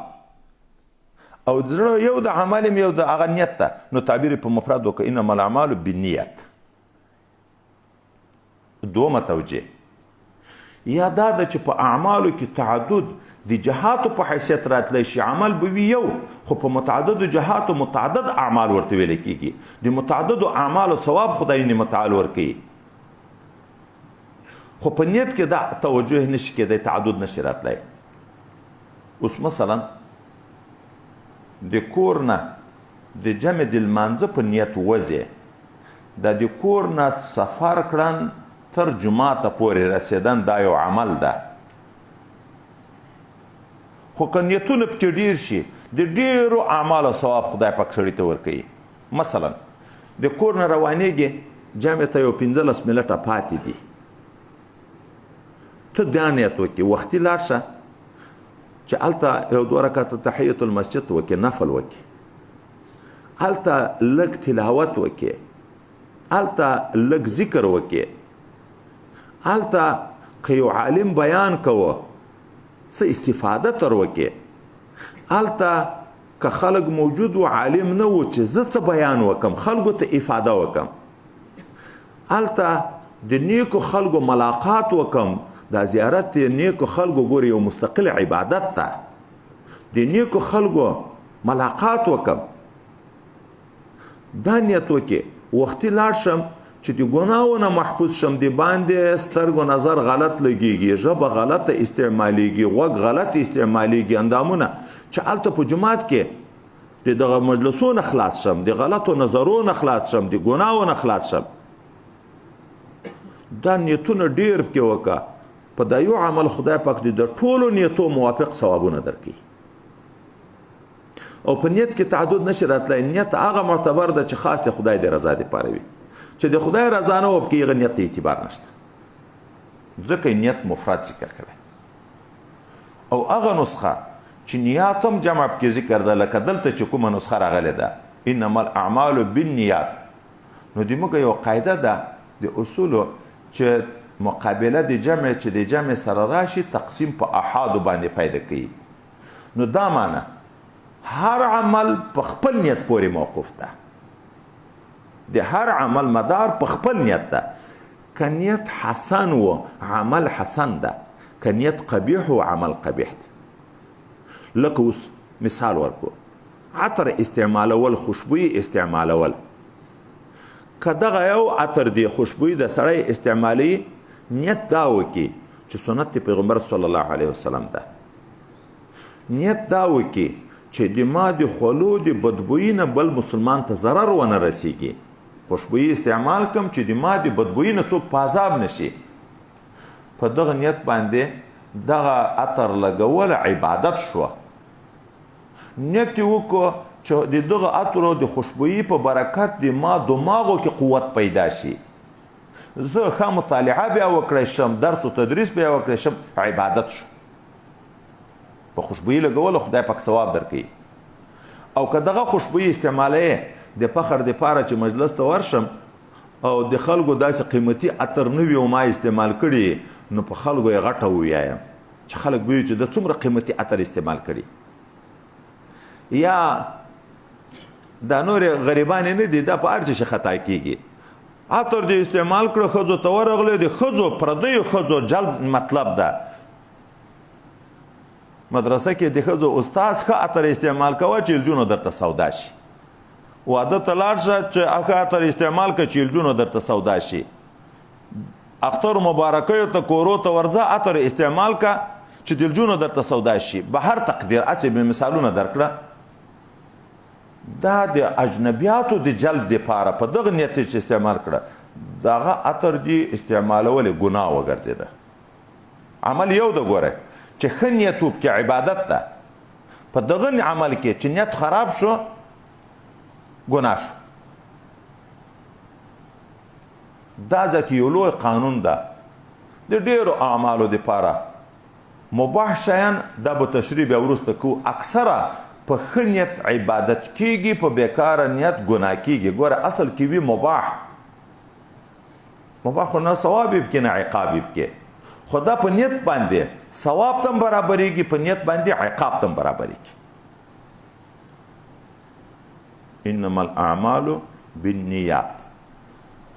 او زړه یو د عمل هم یو د هغه نیت ته، نو تعبیر په مفرد وکړو، انما الاعمال بالنیت. دومه توجیه یا دا ده چې په اعمالو کې تعدد د جهاتو په حیثیت راتلی شي. عمل به وي یو، خو په متعددو جهاتو متعدد اعمال ورته ویل کېږي. د متعددو اعمالو ثواب خدای متعال ورکوي، خو په نیت کې دا توجه نشي کېدی، تعدد نشي راتلی. اوس مثلا د کور نه د جمع د لمانځه په نیت وځې، دا د کور نه سفر کړن تر جوماته پورې رسېدن دا یو عمل ده، خو که نیتونه پکې ډېر شي د ډېرو اعمالو ثواب خدای پاک سړي ته ورکوي. مثلا د کور نه روانېږي، جامع ته یو 15 منټه پاتې دي، ته دا نیت وکړې وختي لاړ شه چې هلته یو 2 رکعته تحیة المسجد وکړې، نفل وکړې، هلته لږ تلاوت وکړې، هلته لږ ذکر وکړې، هلته که یو عالم بیان کوه څه استفاده تر وکړې، هلته که خلک موجود و عالم نه و چې زه څه بیان وکم خلکو ته افاده وکم، هلته د نیکو خلکو ملاقات وکم. دا زیارت د نیکو خلکو ګورې یو مستقل عبادت ده، د نیکو خلکو ملاقات وکم، دا نیت وکې وختي لاړ شم چې د ګناهو نه محفوظ شم، د باندې سترګو نظر غلط لګیږي، ژبه غلطه استعمالیږي، غوږ غلط استعمالیږي، اندامونه، چې هلته په جومات کې د دغه مجلسو نه خلاص شم، د غلطو نظرو نه خلاص شم، د ګناهو نه خلاص شم. دا نیتونه ډېر پکې وکړه، په دا یو عمل خدای پاک دې د ټولو نیتو موافق ثوابونه درکوي. او په نیت کې تعدد نشي راتلی. نیت هغه معتبر ده چې خاص د خدای د رضا دپاره وي، چې د خدای رضا نه وه پکې هغه نیت ته اعتبار نشته، ځکه نیت مفرد ذکر کړی. او هغه نسخه چې نیات هم جمع پکې ذکر ده، لکه دلته چې کومه نسخه راغلې ده انما الاعمال بالنیات، نو د موږ یو قاعده ده د اصولو چې مقابله د جمع چې د جمع سره راشي تقسیم په احادو باندې پیدا کوي. نو دا معنی هر عمل په خپل نیت پورې موقوف ده، د هر عمل مدار په خپل نیت ده. که نیت حسن و عمل حسن ده، که نیت قبیح و عمل قبیح ده. لکه اوس مثال ورکو، عطر استعمالول، خوشبویي استعمالول، که دغه یو عطر دی خوشبویي د سړی استعمالوي، نیت دا وکړي چې سنت پیغمبر صلی الله علیه وسلم ده، نیت دا وکړي چې د ما د خولو د بدبویي نه بل مسلمان ته ضرر ونه رسیږي، خوشبویي استعمال کم چې د ما د بدبویي نه څوک په عذاب نشي. په دغه نیت باندې دغه عطر لګول عبادت شوه. نیت یې وکړو چې د دغه عطرو د خوشبویي په برکت د ما دماغو کې قوت پیدا شي، زه ښه مطالعه بیا وکړی شم، درس و تدریس بیا وکړی شم، عبادت شو. په خوشبویي لګولو خدای پاک ثواب درکوي. او که دغه خوشبویي استعمالوې د فخر دپاره چې مجلس ته ورشم او د خلکو داسې قیمتي عطر نه وي او ما استعمال کړي، نو په خلکو یې غټه وویایم چې خلک به وي چې د څومره قیمتي عطر استعمال کړي. یا دا نورې غریبانې نه دي، دا په هر څه شي خطا کېږي. عطر دې استعمال کړو، ښځو ته ورغلې، د ښځو پردیو ښځو جلب مطلب ده. مدرسه کې د ښځو استاد ښه عطر استعمال کوه چې نجونو درته سودا شي، واده ته لاړ شه چې ښه عطر استعمال کړه چې نجونو درته سودا شي، اختر مبارکیو ته کورو ته ورځه عطر استعمال کړه چې د نجونو درته سودا شي. به هر تقدیر هسې مې مثالونه درکړه. دا د اجنبیاتو د جلب دپاره په دغه نیت چې استعمال کړه، دغه عطر دی استعمالول ګناه وګرځېده. عمل یو ده ګوره چې ښه نیت وکړي عبادت ده، په دغه عمل کې چې نیت خراب شو ګناه شو. دا ځکه یو لوی قانون ده د ډېرو اعمالو دپاره. مباح شیان دا به تشریح بیا وروسته کوو، اکثره په ښه نیت عبادت کیږي، په بیکاره نیت ګناه کیږي. ګوره اصل کې وي مباح، مباح خو نه ثواب یې پکې نه عقاب یې پکې، خو دا په نیت باندې ثواب ته هم برابرېږي، په نیت باندې عقاب ته هم برابرېږي. انما الاعمال بالنیات.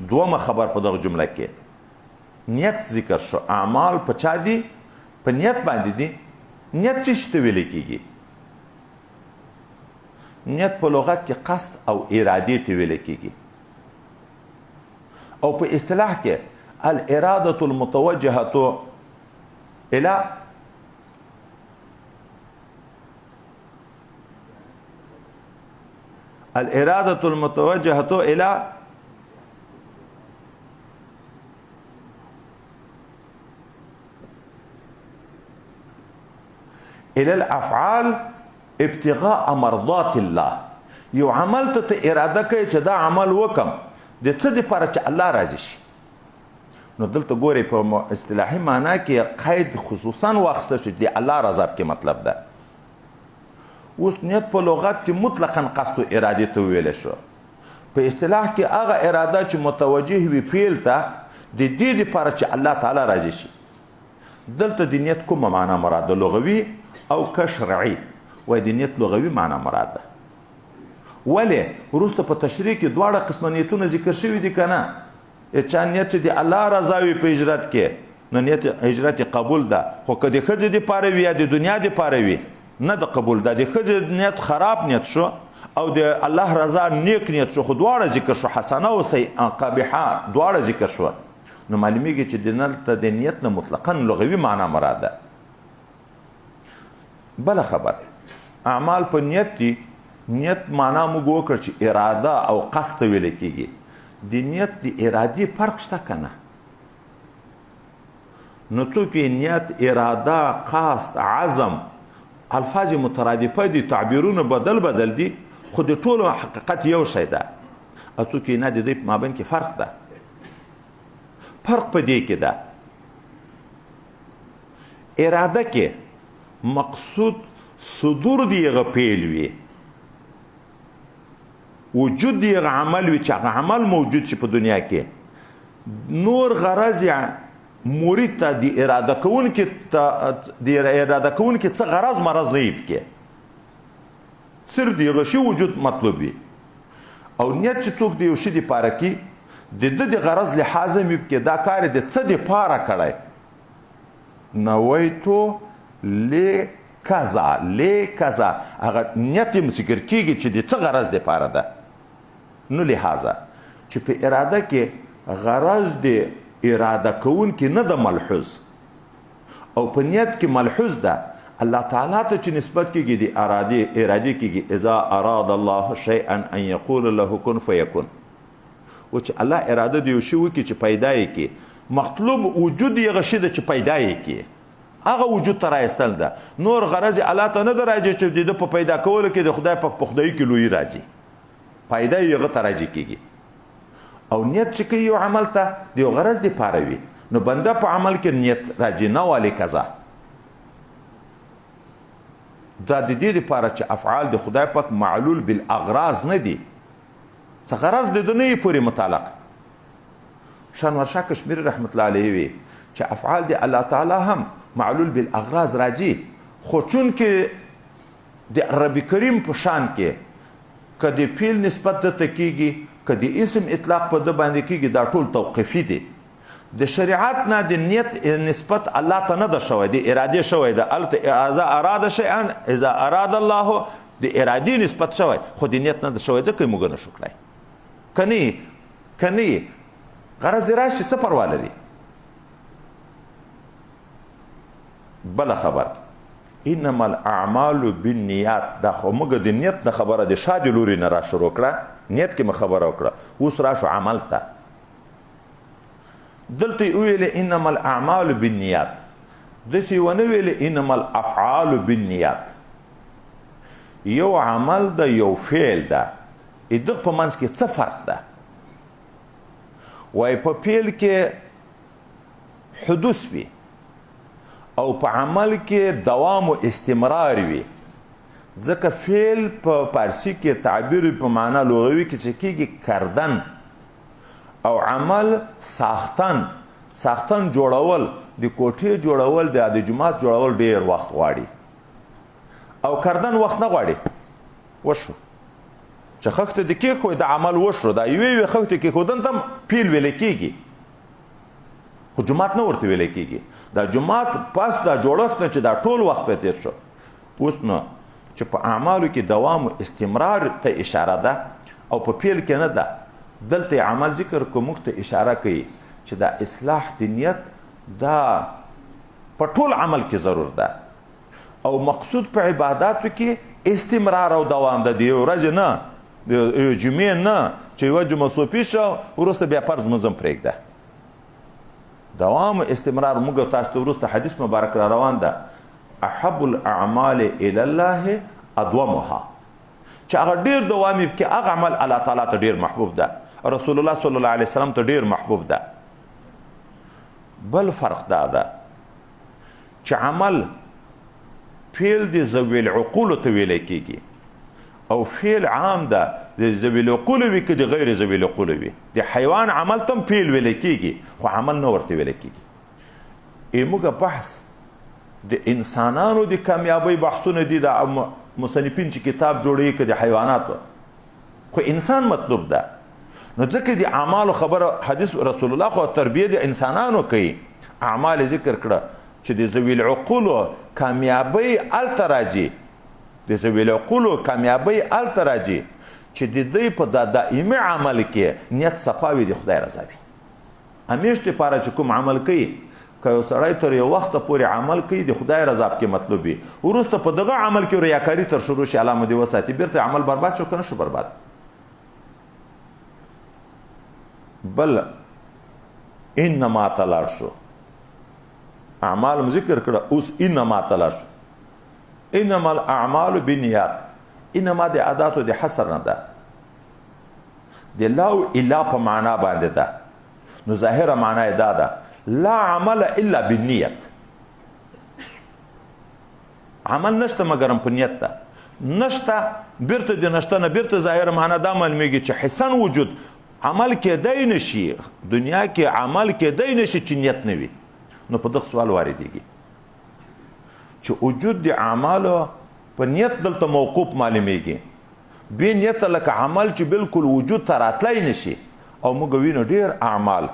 دومه خبر په دغه جمله کې نیت ذکر شو. اعمال په چا دي؟ په نیت باندې دي. نیت څه شي ته ویل کېږي؟ نیت په لغت کې قصد او ارادې ته ویل کېږي، او په اصطلاح کې الارادة المتوجهة الى الارادة المتوجهة الى الى الافعال ابتغاء مرضات الله. یو عمل ته ته اراده کوي چې دا عمل وکم د څه دپاره چې الله راضي شي. نو دلته ګورئ په اصطلاحي معنا کې قید خصوصا واخیستل شو چې د الله رضا پکې مطلب ده. اوس نیت په لغت کې مطلقا قصد و ارادې ته وویل شو، په اصطلاح کې هغه اراده چې متوجه وي فعل ته د دې دپاره چې الله تعالی راضي شي. دلته د نیت کومه معنا مراد ده؟ لغوي او که شرعي؟ وایي د نیت لغوي معنا مراد ده. ولې وروسته په تشریح کې دواړه قسمه نیتونه ذکر شوي دي که نه؟ چا نیت چې د الله رضا وي په هجرت کې، نو نیت هجرت قبول ده، خو که د ښځې دپاره وي یا د دنیا دپاره وي نه د قبول ده. د ښځې نیت خراب نیت شو او د الله رضا نیک نیت شو، خو دواړه ذکر شو، حسنه او قبیحه دواړه ذکر شو. نو معلومیږي چې د دلته د نیت نه مطلقا لغوي معنا مراد ده. بله خبر، اعمال په نیت دي. نیت معنا موږ وکړه چې اراده او قصد ته ویل کېږي. د نیت د ارادې فرق شته که نه؟ نو څوک یې نیت، اراده، قصد، عزم الفاظ مترادفه دي، تعبیرونه بدل بدل دي، خو د ټولو حقیقت یو شی ده. او څوک یې نه، د دوی په مابین کې فرق ده. فرق په دې کې ده، اراده کې مقصود صدور دی هغه فعل وي، وجود دی هغه عمل وي چې هغه عمل موجود شي په دنیا کې. نور غرض یې مرید ته د اراده کوونکي ته د اراده کوونکي څه غرض مرض نه وي پکې، صرف د هغه شي وجود مطلوب وي. او نیت چې څوک د یو شي دپاره کړي، د ده د غرض لحاظ هم وي پکې، دا کار یې د څه دپاره کړی، نویتو لکذا لکذا، هغه نیت یې ذکر کېږي چې د څه غرض دپاره ده. نو لهذا چې په اراده کې غرض د اراده کوونکي نه ده ملحوظ، او په نیت کې ملحوظ ده، الله تعالی ته چې نسبت کېږي د ارادې کېږي. اذا اراد الله شیئا ان یقول له کن فیکون. و چې الله اراده د یو شي وکړي چې پیدا یې کړي، مطلوب وجود یې هغه شي ده چې پیدا یې کړي، هغه وجود ته راایستل ده. نور غرض یې الله ته نه ده راځي چې د ده په پیدا کولو کې د خدای په خدایي کې لویي راځي، پیدا یې هغه ته راجع کېږي. او نیت چې کوي یو عمل ته د یو غرض دپاره وي، نو بنده په عمل کې نیت راځي نه والې قضا. دا د دې دپاره چې افعال د خدای پاک معلول بالاغراض نه دي، څه غرض د ده نه یې پورې متعلق. شانور شاه کشمیري رحمت الله علیه وی چې افعال د الله تعالی هم معلول بالاغراض راځي، خو چونکې د رب کریم په شان کې که د فعل نسبت ده ته کېږي، که د اسم اطلاق په ده باندې کېږي، دا ټول توقیفي دي. د شریعت نه د نیت نسبت الله ته نه ده شوی، د ارادې شوی ده. هلته اذا اراد شیئا اذا اراد الله د ارادې نسبت شوی، خو د نیت نه ده شوی، ځکه یې موږ نه شو کړی. که نه غرض دې راشي څه پروا لري. بله خبر، انما الاعمال بالنیات. دا خو موږ د نیت نه خبره د شا د لوري نه را شروع کړه، نیت کې مو خبره وکړه، اوس راشو عمل ته. دلته یې وویلې انما الاعمال بالنیات، داسې یې ونه ویلې انما الافعال بالنیات. یو عمل ده، یو فعل ده، دغه په منځ کې څه فرق ده؟ وایي په فعل کې حدوث وي او په عمل کې دوام و استمرار وي. ځکه فعل په فارسي کې تعبیر په معنا لغوي کې چې کېږي کردن، او عمل ساختن، ساختن جوړول، د کوټې جوړول، د جومات جوړول ډیر وخت غواړي، او کردن وخت نه غواړي. وشو چې خښته د کېښود، د عمل وشو، دا یوې یوې خښتې کېښودن ته هم پیل ویل کېږي، خو جومات نه ورته ویل کېږي. دا جومات پس دا جوړښت نه چې دا ټول وخت پرې تېر شو. اوس نو چې په اعمالو کې دوام او استمرار ته اشاره ده او په پیل کې نه ده، دلته عمل ذکر کو، موږ ته اشاره کوي چې دا اصلاح د نیت دا په ټول عمل کې ضرور ده، او مقصود په عباداتو کې استمرار او دوام ده. د یو ورځې نه، د یو جمعې نه چې یوه جمعه صوفي شه وروسته بیا فرض لمونځ هم پرېږده. دوام او استمرار موږ تاسو ته وروسته حدیث مبارک را روان ده، احب الاعمال الی الله ادومها، چې هغه ډېر دوام یې پکې، هغه عمل الله تعالی ته ډېر محبوب ده، رسول الله صلی الله علیه وسلم ته ډېر محبوب ده. بل فرق دا ده چې عمل فعل د ذوي العقول ته ویل کېږي، او فعل عام ده، د ذوي العقول وي که د غیر ذوي العقول وي. د حیوان عمل ته هم فعل ویل کېږي، خو عمل نه ورته ویل کېږي. موږ بحث د انسانانو د کامیابۍ بحثونه دي، د مصنفین چې کتاب جوړوي که د حیواناتو، خو انسان مطلوب ده. نو ځکه د اعمالو خبره حدیث رسول الله خو تربیه د انسانانو کوي، اعمال ذکر کړه چې د ذوي العقولو کامیابۍ هلته راځي، د ذوي العقولو کامیابۍ هلته راځي چې د دوی په دا دائمي عمل کې نیت صفا وي، د خدای رضا وي. همیش دپاره چې کوم عمل کوي، که یو سړی تر یو وخته پورې عمل کوي د خدای رضا پکې مطلوب وي، وروسته په دغه عمل کې ریاکاري تر شروع شي، الله مو دې وساتي، بیرته عمل برباد شو که نه شو برباد. بل انما ته لاړ شو، اعمال هم ذکر کړه، اوس انما ته لاړ شو. انما الاعمال بالنیات، انما د عاداتو د حصر نه ده، د لا او الا په معنا باندې ده. نو ظاهره معنا یې دا ده، لا عمل الا بالنیت، عمل نشته مګرم په نیت ده، نشته بیرته د نشته نه بیرته ظاهره معنا دا معلومیږي چې حسن وجود عمل کېدای نشي، دنیا کې عمل کېدای نشي چې نیت نه وي. نو په دغه سوال واردېږي چې وجود د اعمالو په نیت دلته موقوف معلومیږي، بې نیته لکه عمل چې بالکل وجود ته راتلی نشي. او موږ وینو ډېر اعمال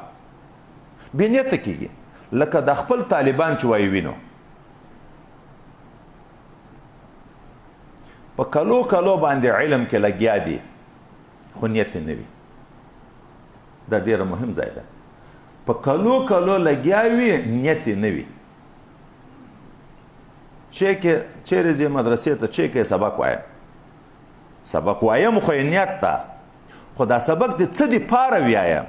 بې نیته کېږي، لکه د خپل طالبان چې وایي وینو په کلو کلو باندې علم کې لګیا دي خو نیت یې نه وي. دا ډېره مهم ځای ده، په کلو کلو لګیا وي نیت یې نه وي. چیرې ځې مدرسې ته، چې کې سبق وایم، سبق وایم خو یې نیت ده، خو دا سبق د څه دپاره ویایم؟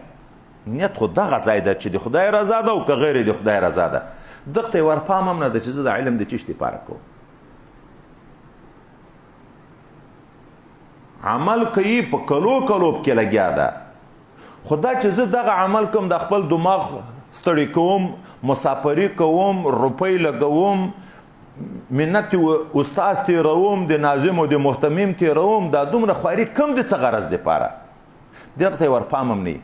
نیت خو دغه ځای ده چې د خدای رضا ده او که غیر د خدای رضا ده. دغه ته یې ورپام هم نه ده چې زه د علم د چیش دپاره کوم. عمل کوي په کلو کلو پکې لګیا ده، خو دا چې زه دغه عمل کوم، د خپل دماغ ستړی کوم، مسافري کوم، روپۍ لګوم، منت استاد تېروم، د ناظم او د مهتمم تېروم، دا دومره خواري کوم د څه غرض دپاره؟ دغه ته یې ورپام هم نه وي.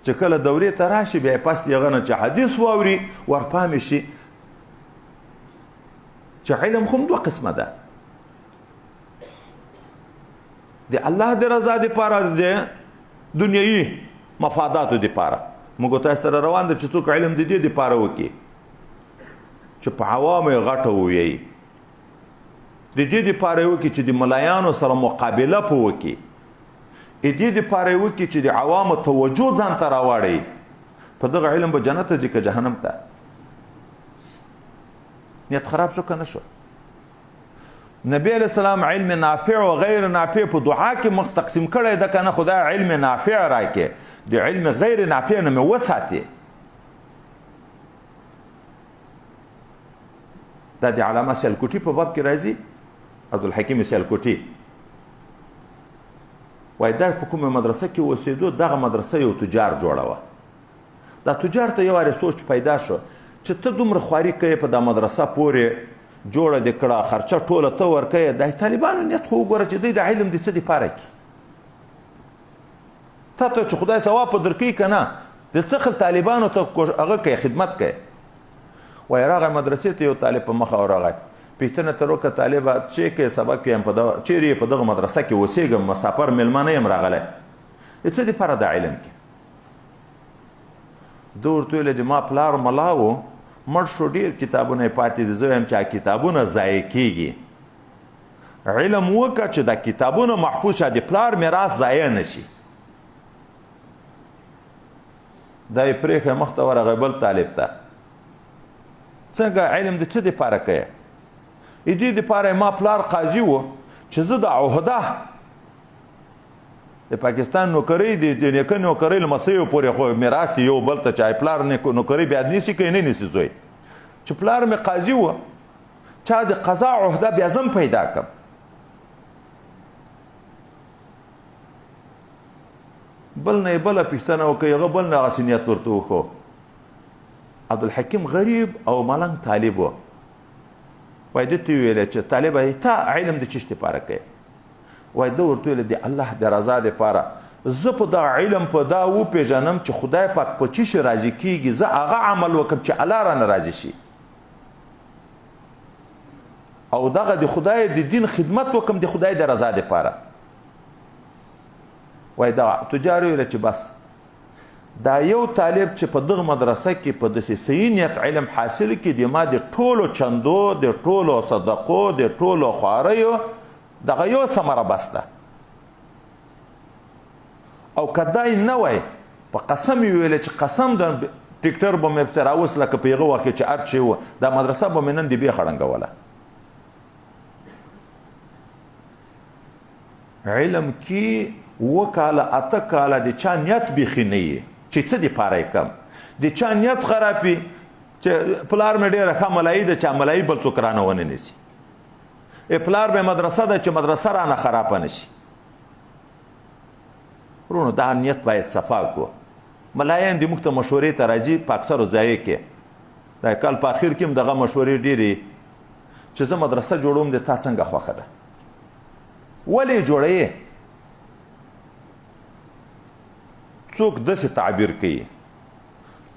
چې کله دورې ته راشي بیا یې پس د هغه نه چې حدیث واوري ورپام یې شي چې علم خو هم دوه قسمه ده، د الله د رضا دپاره، د دنیوي مفاداتو دپاره. موږ تاسو سره روان ده چې څوک علم د دې دپاره وکړي چې په عوامو یې غټه وویي، د دې دپاره یې وکړي چې د ملایانو سره مقابله په وکړي، د دې دپاره یې وکړي چې د عوامو توجه ځان ته راواړوي، په دغه علم به جنت ته ځي که جهنم ته؟ نیت خراب شو که نه شو؟ نبی علیہ السلام علم نافع او غیر نافع په دعا کې مخ تقسیم کړی ده که نه؟ خدای علم نافع راکې، د علم غیر نافع نه مې وساتې. دا د علامه سیالکوټي په باب کې راځي، عبدالحکیم سیالکوټي وایي دا په کومه مدرسه کې اوسېدو، دغه مدرسه یو تجار جوړه وه. دا تجار ته یو وارې سوچ پیدا شو چې ته دومره خواري کوې په دا مدرسه پورې جوړه دې کړه، خرچه ټوله ته ورکوې، د طالبانو نیت خو وګوره چې دوی د علم د څه دپاره کړي. تا ته چې خدای ثواب په درکوي که نه، د څه خل طالبانو ته هغه کوي، خدمت کوي. وایي راغی مدرسې ته یو طالب په مخه ورغی، پوښتنه ترې وکړه، طالبه چې کوې سبق وایم، په دغه چېرې په دغه مدرسه کې اوسېږم، مسافر مېلمه نه یم راغلی، د څه دپاره د علم کې؟ ده ورته ویل د ما پلار ملا و، مړ شو، ډېر کتابونه یې پاتې دي، زه وایم چې هغه کتابونه ضایع کېږي، علم وکړه چې دا کتابونه محفوظ شه، د پلار میراث ضایع نه شي. دا یې پرېښی مخته ورغی بل طالب ته، څنګه علم د څه دپاره کوې؟ د دې دپاره ما پلار قاضي و چې زه د عهده د پاکستان نوکرۍ د نیکه نوکرۍ لمسیو پورې خو میراث دی یو بل ته، چې پلار نوکرۍ بیا نیسي که نه نیسي زوی، چې پلار مې قاضي و، چا د قضا عهده بیا زم پیدا کم. بل نه یې بله پوښتنه وکړه، هغه بل نه هغسې نیت ورته وښو. عبدالحکیم غریب او ملنګ طالب و، وایي ده ته ویل چې طالبه تا علم د چش دپاره کوې؟ وایي ده ورته ویل د الله د رضا دپاره، زه په دا علم په دا وپېژنم چې خدای پاک په څه شي راضي کېږي، زه هغه عمل وکړم چې الله رانه راضي شي، او دغه د خدای د دین خدمت وکړم د خدای د رضا دپاره. وایي دا تجار ویل چې بس دا یو طالب چې په دغه مدرسه کې په داسې صحیح نیت علم حاصل کړي، د ما د ټولو چندو، د ټولو صدقو، د ټولو خواریو دغه یو ثمره بس ده. او که دا یې نه وای، په قسم یې ویلی چې قسم د ټریکټر به مې پسې راوست، لکه په هغه وخت کې چې هر څه و، دا مدرسه به مې نن د بیخه ړنګوله. علم کې اووه کاله اته کاله د چا نیت بیخي نه وي چې څه دپاره یې کم، د چا نیت خراب وي چې پلار مې ډېره ښه ملایي ده چې ملایي بل څوک رانه ونه نیسي، پلار مې مدرسه ده چې مدرسه رانه خرابه نه شي. وروڼو دا نیت باید صفا کړو. ملایان دې موږ ته مشورې ته راځي په اکثرو ځایو کې، دا کال په اخر کې هم دغه مشورې ډېرې چې زه مدرسه جوړوم د تا څنګه خوښه ده، ولې جوړوې؟ څوک داسې تعبیر کوي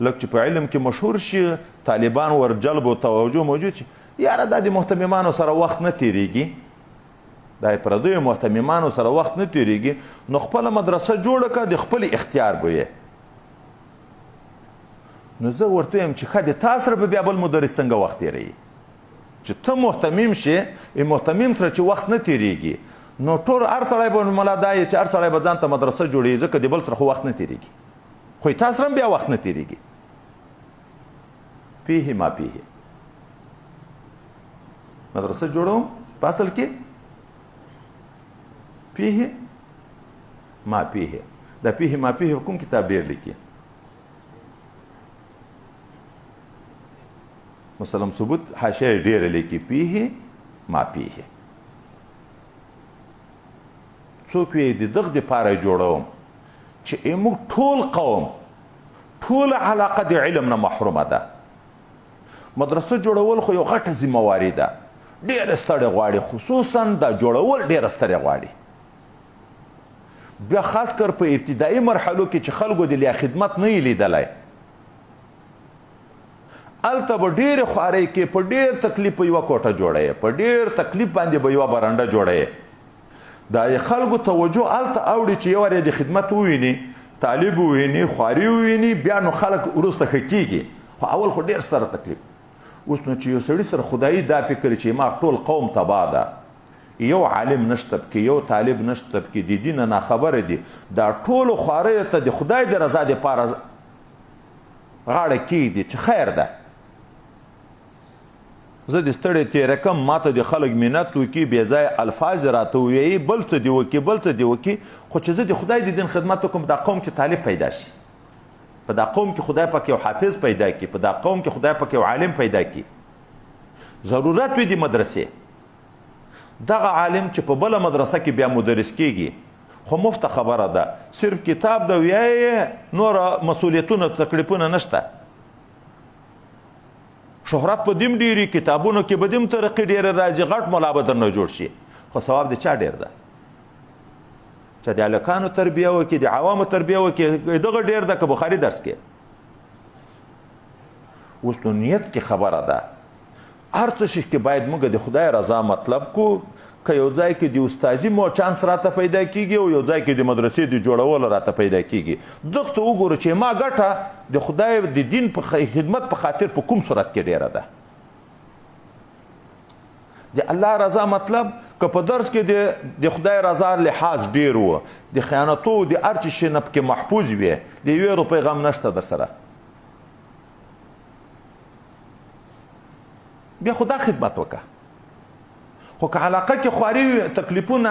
لږ چې په علم کې مشهور شي، طالبان ور جلب او توجه موجود شي، یاره دا د مهتممانو سره وخت نه تېرېږي، دا یې پردیو مهتممانو سره وخت نه تېرېږي، نو خپله مدرسه جوړه کړه، د خپل اختیار به یې. نو زه ورته وایم چې ښه د تا سره به بیا بل مدرس څنګه وخت تېروي؟ چې ته مهتمم شې، مهتمم سره چې وخت نه تېرېږي، نو ټول هر سړی به ملا دا یې چې هر سړی به ځان ته مدرسه جوړوي، ځکه د بل سره خو وخت نه تېرېږي، خو تا سره هم بیا وخت نه تېرېږي. پیه ما پیه مدرسه جوړوم په اصل کې پیه ما پیه. دا پیه ما پیه کوم کتاب ډېر لیکي؟ مسلم ثبوت حاشیه یې ډېره لیکي، پیه ما پیه. څوک یې د دغه دپاره جوړوم چې موږ ټول قوم ټوله علاقه د علم نه محرومه ده. مدرسه جوړول خو یو غټه ذمهواري ده، ډېره ستړې غواړي، خصوصا دا جوړول ډېره ستړې غواړي. بیا خاص کر په ابتدایي مرحلو کې چې خلکو د لیا خدمت نه یې لیدلی، هلته به ډېرې خوارۍ کې په ډېر تکلیف په یوه کوټه جوړوې، په ډېر تکلیف باندې به یوه برنډه جوړوې. دا یې خلکو توجه هلته اوړي چې یو وار یې د خدمت وویني، طالب وویني، خواري وویني، بیا نو خلک وروسته ښه کېږي. خو اول خو ډېر ستره تکلیف. اوس نو چې یو سړي سره خدایي دا فکر چې ما ټول قوم تباه ده، یو عالم نشته پکې، یو طالب نشته پکې، د دینه ناخبره دي، دا ټولو خواریو ته د خدای د رضا دپاره غاړه کېږدي چې خیر ده، زه د ستړې تېره کم، ما ته د خلک منت وکړي، بې ځایه الفاظ دې راته ووایي، بل څه دې وکړي، بل څه دې وکړي، خو چې زه د خدای د دین خدمت وکړم، دا قوم کې طالب پیدا شي، په دا قوم کې خدای پاک یو حافظ پیدا کړي، په دا قوم کې خدای پاک یو عالم پیدا کړي. ضرورت وي د مدرسې. دغه عالم چې په بله مدرسه کې بیا مدرس کېږي، خو مفته خبره ده، صرف کتاب د ویایې، نور مسؤلیتونه تکلیفونه نشته. شهرت په دیم ډېري، کتابونو کې به دیم ترقي ډېره راځي، غټ ملا به درنه جوړ شي، خو ثواب د چا ډېر ده؟ چې د هلکانو تربیه وکړي، د عوامو تربیه وکړي، دغه ډېر ده که بخاري درس کې. اوس نو نیت کې خبره ده، هر څه شي کې باید موږ د خدای رضا مطلب کو. که یو ځای کې د استاذي مو چانس راته پیدا کیږي او یو ځای کې د مدرسې د جوړولو راته پیدا کیږي، دغه ته وګورو چې ما ګټه د خدای د دین په خدمت په خاطر په کوم صورت کې ډېره ده. د الله رضا مطلب که په درس کې د خدای رضا لحاظ ډېر و، د خیانتو د هر څه شي نه پکې محفوظ وي، د یوې روپۍ غم نشته در سره، بیا خو دا خدمت وکړه. خو که علاقه کې خواري وي، تکلیفونه،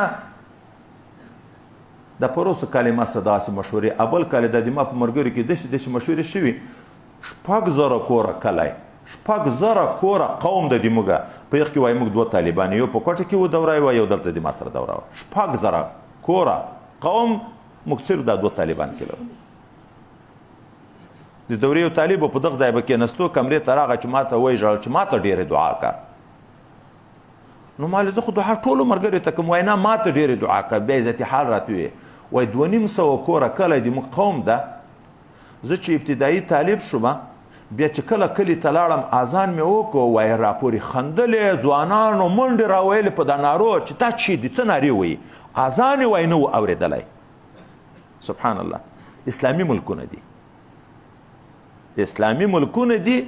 د پروسه کالې ما سره داسې مشورې، ابل کالې د ما په ملګرو کې داسې داسې مشورې شوي، 6,000 کوره کلی، 6,000 کوره قوم د دې موږ په یخ کې وایي موږ دوه طالبان، یو په کوټه کې و دوره وه، یو دلته د ما سره دوره وه. 6,000 کوره قوم موږ صرف دا دوه طالبان کې لرو. د دورې یو طالب په دغه ځای به کېناستو، کمرې ته راغی چې ما ته ویې ژړل چې ما ته ډېرې دعا کړه. نو ما زه خو دعا ټولو ملګریو ته کوم، وایي نه ما ته ډېرې دعا کړه. بیا عزتي حال راته وویل، وایي 250 کوره کلی د موږ قوم ده. زه چې ابتدایي طالب شوم، بیا چې کله کلي ته لاړم اذان مې وکړو، وایي راپورې خندلې ځوانانو منډې راویلې په دا نارو چې تا چې دي څه نارې وایي، اذان یې وایي نه و اورېدلی. سبحان الله، اسلامي ملکونه دي، اسلامي ملکونه دي.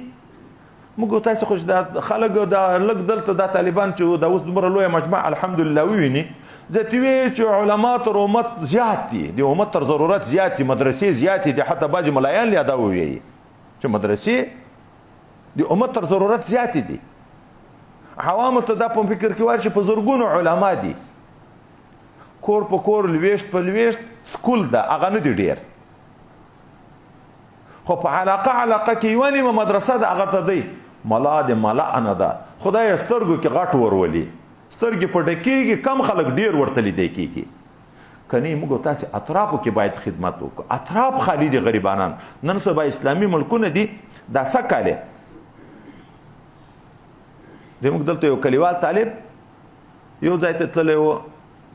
موږ تاسو خو دا خلک دا لږ دلته دا طالبان چې دا اوس دومره لویه مجمع الحمدلله وویني، ځکه وایي چې علما تر امت زیات دي، د امت تر ضرورت زیات دي، مدرسې زیاتې دي، حتی بعضې ملایان لا دا ووایي چې مدرسې د امت تر ضرورت زیاتې دي. عوامو ته دا په فکر کې وایي چې په زرګونو علما دي، کور په کور، لویشت په لویشت سکول ده، هغه نه دي ډېر، خو په علاقه علاقه کې یوه نیمه مدرسه ده، هغه ته دی ملا د ملا نه ده، خدای یې سترګو کې غټ ورولي، سترګې پټې کېږي، کم خلک ډېر ورته لیدی کېږي. کني موږ تاسې اطرافو کې باید خدمت وکړو، اطراف خالي دي غریبانان. نن سبا اسلامي ملکونه دي، دا څه کالې د موږ دلته یو کلیوال طالب یو ځای ته تللی و،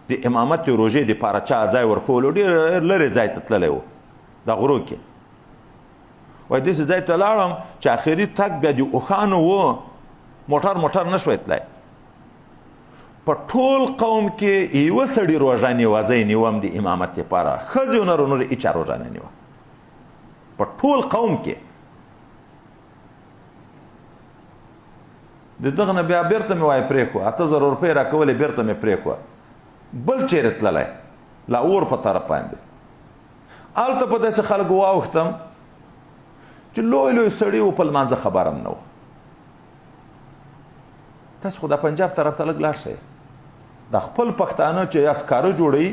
د امامت روژې دپاره چا ځای ورښولو، ډېر لرې ځای ته تللی و، دا غرو کې. وایي داسې ځای ته لاړم چې آخري تګ بیا د اوښانو و، موټر موټر نه شوی تللی. په ټول قوم کې یوه سړي روژه نیوه، زه یې نیوم د امامت لپاره، ښځې او نرو نور هېچا روژه نه نیوه په ټول قوم کې. د دغه نه بیا بېرته مې وایي پرېښوه، 8,000 روپۍ راکولې، بېرته مې پرېښوه، بل چېرې تللی لا اور په طرف باندې. هلته په داسې خلکو واوښتم چې لوی لوی سړي وو، په لمانځه خبر هم نه وو. تاسو خو د پنجاب طرف ته لږ لاړ شئ، د خپل پښتانه چې یا سکاره جوړوي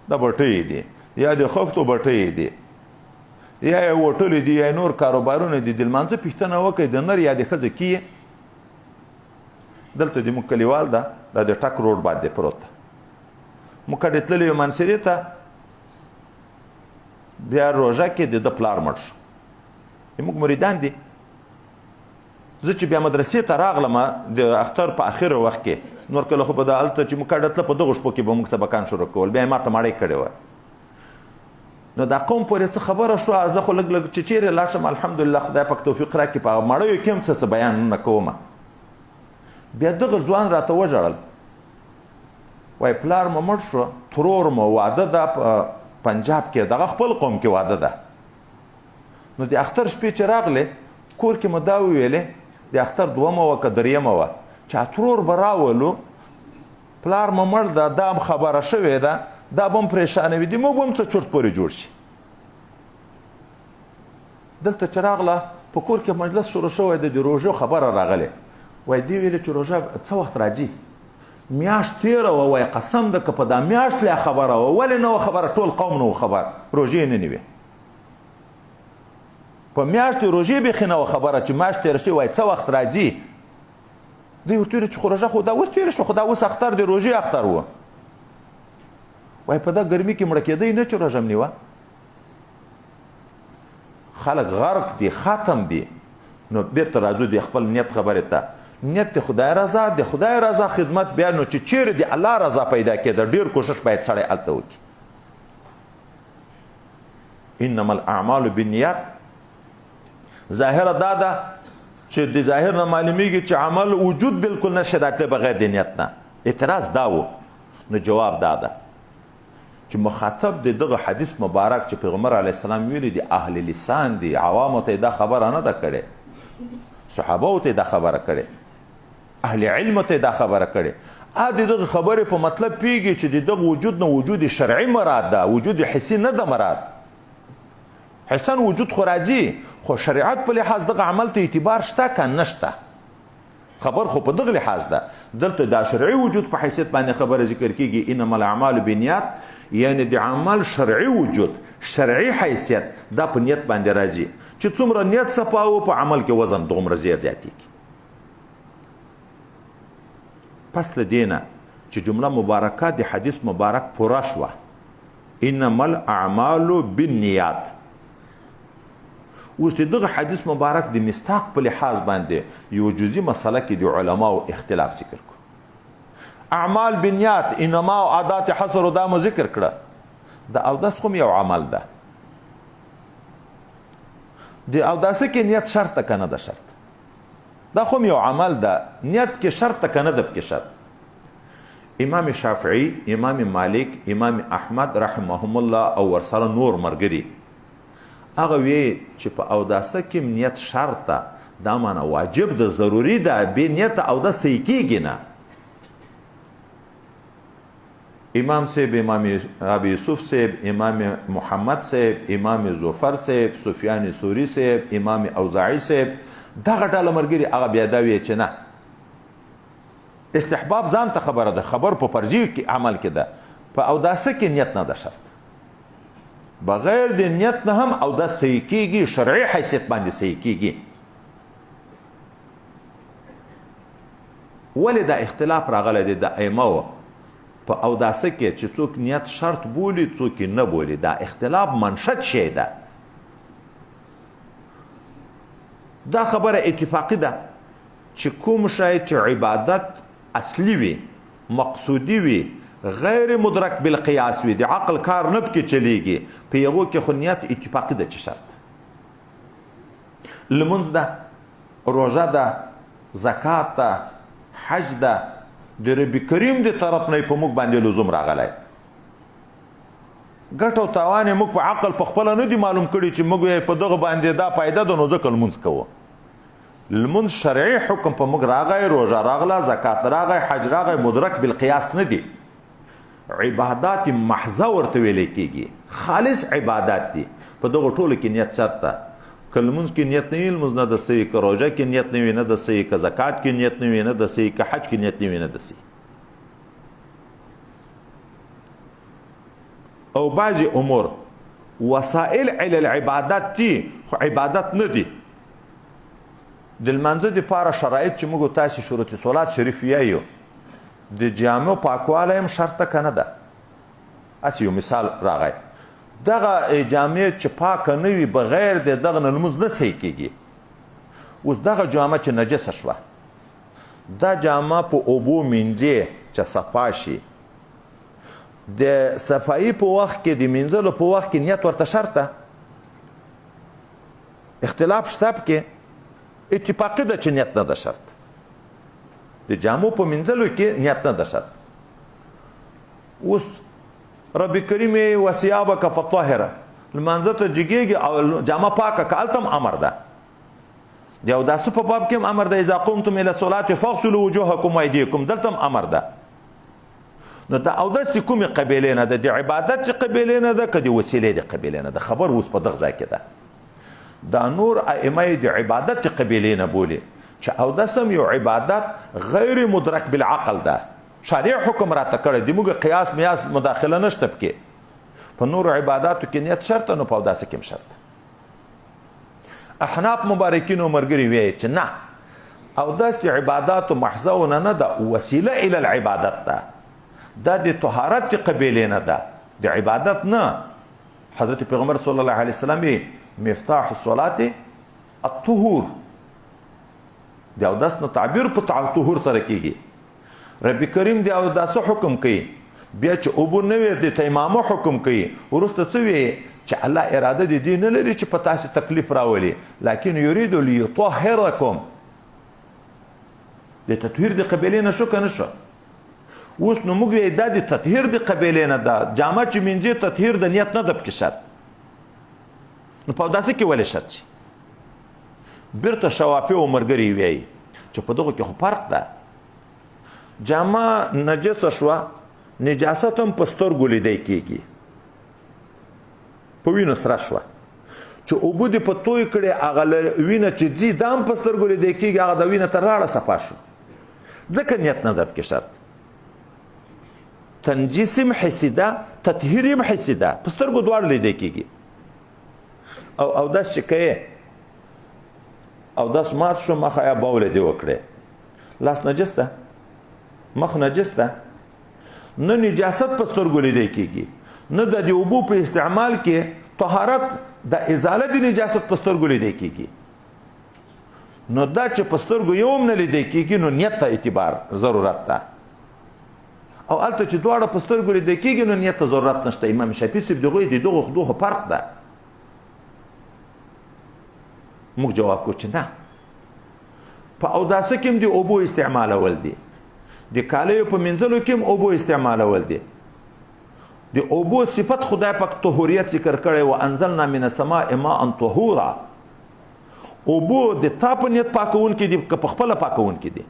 د بټۍ دي، یا د خښتو بټۍ دي، یا یې هوټلې دي، یا یې نور کاروبارونه دي، د لمانځه پوښتنه وکړئ د نر یا د ښځې کیې. دلته د موږ کلیوال ده، دا د ټک روډ باندې پروت ده. موږ کډې تللي یو منصرې ته، بیا روژه کې د ده پلار مړ شو، موږ مریدان دي. زه چې بیا مدرسې ته راغلم د اختر په اخره وخت کې، نور کله خو به دا هلته چې موږ کډه تله په دغو شپو کې به موږ سبقان شروع کول، بیا یې ما ته مړۍ کړې وه. نو دا قوم پورې څه خبره شوه، زه خو لږ لږ چې چېرې لاړ شم الحمدلله خدای پاک توفیق راکړي، په هغه مړیو کې هم څه څه بیانونه کوم. بیا دغه ځوان راته وژړل، وایي پلار مو مړ شو، ترور مو واده ده په پنجاب کې، دغه خپل قوم کې واده ده. نو د اختر شپې چې راغلې کور کې مو دا وویلې، د اختر دومه وه که درېیمه وه، چې ترور به راولو، پلار مو مړ ده، دا هم خبره شوې ده، دا به هم پرېشانه وي، د موږ به هم څه چورت پورې جوړ شي. دلته چې راغله په کور کې مجلس شروع شوی دی، د روژو خبره راغلې، وایي دې ویلې چې روژه څه وخت راځي، میاشت تېره وه، وایي قسم ده که په دا میاشت لا خبره وه، ولې نه وه خبره، ټول قوم نه و خبر، روژې یې نه نیوې. په میاشتې روژې بیخي نه وه خبره چې میاشت تېره شوې، وایي څه وخت راځي. دوی ورته ویل چې خو روژه خو دا اوس تېره شوه، خو دا اوس اختر دی، روژې اختر و. وایي په دا ګرمي کې مړه کېدی نه چې روژه م نیوه. خلک غرق دي، ختم دي. نو بیرته راځو د خپل نیت خبرې ته. نیت د خدای رضا، د خدای رضا خدمت، بیا نو چې چیرې د الله رضا پیدا کېده ډېر کوشش باید سړی هلته وکړي. انما الاعمال بالنیات. ظاهره دا ده چې د ظاهر نه معلومیږي چې عمل وجود بالکل نشي راتلی بغیر د نیت نه. اعتراض دا و، نو جواب دا ده چې مخاطب د دغه حدیث مبارک چې پیغمبر علیه السلام ویلي دي اهل لسان دي، عوامو ته یې دا خبره نه ده کړې، صحابو ته یې دا خبره کړې، اهل علم ته یې دا خبره کړې. د دغه خبرې په مطلب پیږي چې د دغه وجود نه وجود شرعي مراد ده، وجود حسي نه ده مراد. حسن وجود خو راځي، خو شریعت په لحاظ دغه عمل ته اعتبار شته که نشته، خبر خو په دغه لحاظ ده. دلته دا شرعي وجود په حیثیت باندې خبره ذکر کیږي، انما الاعمال بالنیات، یعنی د عمل شرعي وجود، شرعي حیثیت دا په نیت باندې راځي، چې څومره نیت صفا و په عمل کې وزن دومره زیات زیاتېږي. پس له دې نه چې جمله مبارکه د حدیث مبارک پوره شوه، انما الاعمال بالنیات، اوس د دغه حدیث مبارک د مصداق په لحاظ باندې یو جزئی مسله کې د علماو اختلاف ذکر کړو. اعمال بالنیات، انما او عادات حصر دا مو ذکر کړه. د اودس خو یو عمل ده، د اوداسه کې نیت شرط که نه ده شرط؟ دا خو یو عمل ده، نیت کې شرط که نه ده پکې شرط؟ امام شافعي، امام مالک، امام احمد رحمهم الله او ورسره نور مرګري هغه وی چې په اوداسه کې نیت شرط ده، دا معنی واجب ده، ضروري ده، بې نیته اودس صحیح کېږي نه. امام صاحب، امام ابي یوسف صاحب، امام محمد صاحب، امام زفر صاحب، سفیان ثوری صاحب، امام اوزاعي صاحب، دغه ډله ملګري هغه بیا دا وی چې نه، استحباب ځان ته خبره ده، خبر په فرضي کې عمل کې ده، په اوداسه کې نیت نه ده شرط. بغیر د نیت نه هم اودس صحیح کېږي، شرعي حیثیت باندې صحیح کېږي. ولې دا اختلاف راغلی دی د ائمه په اوداسه کې چې څوک نیت شرط بولي څوک یې نه بولي؟ دا اختلاف منشد شی ده. دا خبره اتفاقي ده چې کوم شی چې عبادت اصلي وي، مقصودي وي، غیر مدرک بالقیاس وي، د عقل کار نه پکې چلیږي، په هغو کې خو نیت اتفاقي ده چې شرط. لمونځ ده، روژه ده، زکات ده، حج ده، د رب کریم د طرف نه په موږ باندې لزوم راغلی. ګټه او تاوان یې موږ په عقل په خپله نه دي معلوم کړي چې موږ یې په دغه باندې دا فایده ده نو ځکه لمونځ کوو. لمونځ شرعي حکم په موږ راغی، روژه راغله، زکات راغی، حج راغی، مدرک بالقیاس نه دي. عبادات محضه ورته ویلی کېږي، خالص عبادات دي. په دغو ټولو کې نیت شرط ده. که لمونځ کې نیت نه وي لمونځ نه ده صحیح، که روژه کې نیت نه وي نه ده صحیح، که زکات کې نیت نه وي نه ده صحیح، که حج کې نیت نه وي نه ده صحیح. او بعضې امور وسائل علی العبادت دي خو عبادت نه دي. د لمانځه دپاره شرایط چې موږ تاسې شروط صلات شریف یایو، د جامو پاکوالی هم شرط که نه ده؟ هسې یو مثال راغی، دغه جامې چې پاکه نه وي بغیر د دغه نه لمونځ نه صحیح کېږي. اوس دغه جامه چې نجسه شوه، دا جامه په اوبو مینځې چې صفا شي، د صفایي په وخت کې د مینځلو په وخت کې نیت ورته شرط ده. اختلاف شته پکې، اتفاقي ده چې نیت نه ده شرط. د جامو په مینځلو کې نیت نه ده شرط. اوس رب کریم یې وثیابک فطهره، لمانځه ته جګېږي او جامه پاکه که، هلته هم امر ده. د اوداسه په باب کې هم امر ده، اذا قمتم الی الصلاة فاغسلوا وجوهکم وایدیکم، دلته هم امر ده. نو دا اودس د کومې قبیلې نه ده؟ د عبادت د قبیلې نه ده که د وسیلې د قبیلې نه ده؟ خبر اوس په دغه ځای کې ده. دا نور ائمه یې د عبادت د قبیلې نه بولي چې اودس هم یو عبادت غیر مدرک بالعقل ده، شارع حکم راته کړی دی، موږ قیاس میاس مداخله نشته پکې. په نورو عباداتو کې نیت شرط، نو په اوداسه کې هم شرط. احناف مبارکینو مرګري وایي چې نه، اودس د عباداتو محضونه نه ده، وسیله الی العبادت ده، دا د طهارت د قبیلې نه ده، د عبادت نه. حضرت پیغمبر صلی الله علیه وسلم مفتاح الصلاة الطهور، د اودس نه تعبیر په طهور سره کیږي. رب کریم د اوداسه حکم کوي، بیا چې اوبه نه وي د تیمامه حکم کوي. وروسته څه وي چې الله اراده د دې نه لري چې په تاسې تکلیف راولي، لکن یرید لیطهرکم. د تطهیر د قبیلې نه شو که نه شو؟ اوس نو موږ وایو دا د تطهیر د قبیلې نه ده، جامه چې مینځې تطهیر د نیت نه ده پکې شرط، نو په اوداسه کې ولې شرط شي؟ بیرته شوافي او ملګري وایي چې په دغو کې خو فرق ده. جامه نجسه شوه، نجاست هم په سترګو لیدی کېږي، په وینو سره شوه، چې اوبه دې په توی کړې هغه وینه چې ځي دا هم په سترګو لیدی کېږي، هغه د وینه تر راړه صفا شو، ځکه نیت نه ده پکې شرط. تنجیس هم حسي ده، تطهیر هم حسي ده، په سترګو دواړو لیدی کېږي. او اودس چې کوې، اودس مات شو، مخه یا بولې دې وکړې، لاس نجس ده، مخ نجس ده، نه نجاست په سترګو لیدی کېږي، نه د دې اوبو په استعمال کې طهارت د ازاله د نجاست په سترګو لیدی کېږي. نو دا چې په سترګو یو هم نه لیدی کېږي، نو نیت ته اعتبار ضرورت ده. او هلته چې دواړه په سترګو لیدی کېږي، نو نیت ته ضرورت نشته. امام شافعي صاحب دغوی د دغو دوه فرق ده. موږ جواب کوو چې نه، په اوداسه کې هم د اوبو استعمالول دي، د کالیو په مینځلو کې هم اوبو استعمالول دي. د اوبو صفت خدای پاک طهوریت ذکر کړی، وانزلنا من السماء ماء طهورا. اوبو د تا په نیت پاکوونکي دي که په خپله پاکوونکي دي؟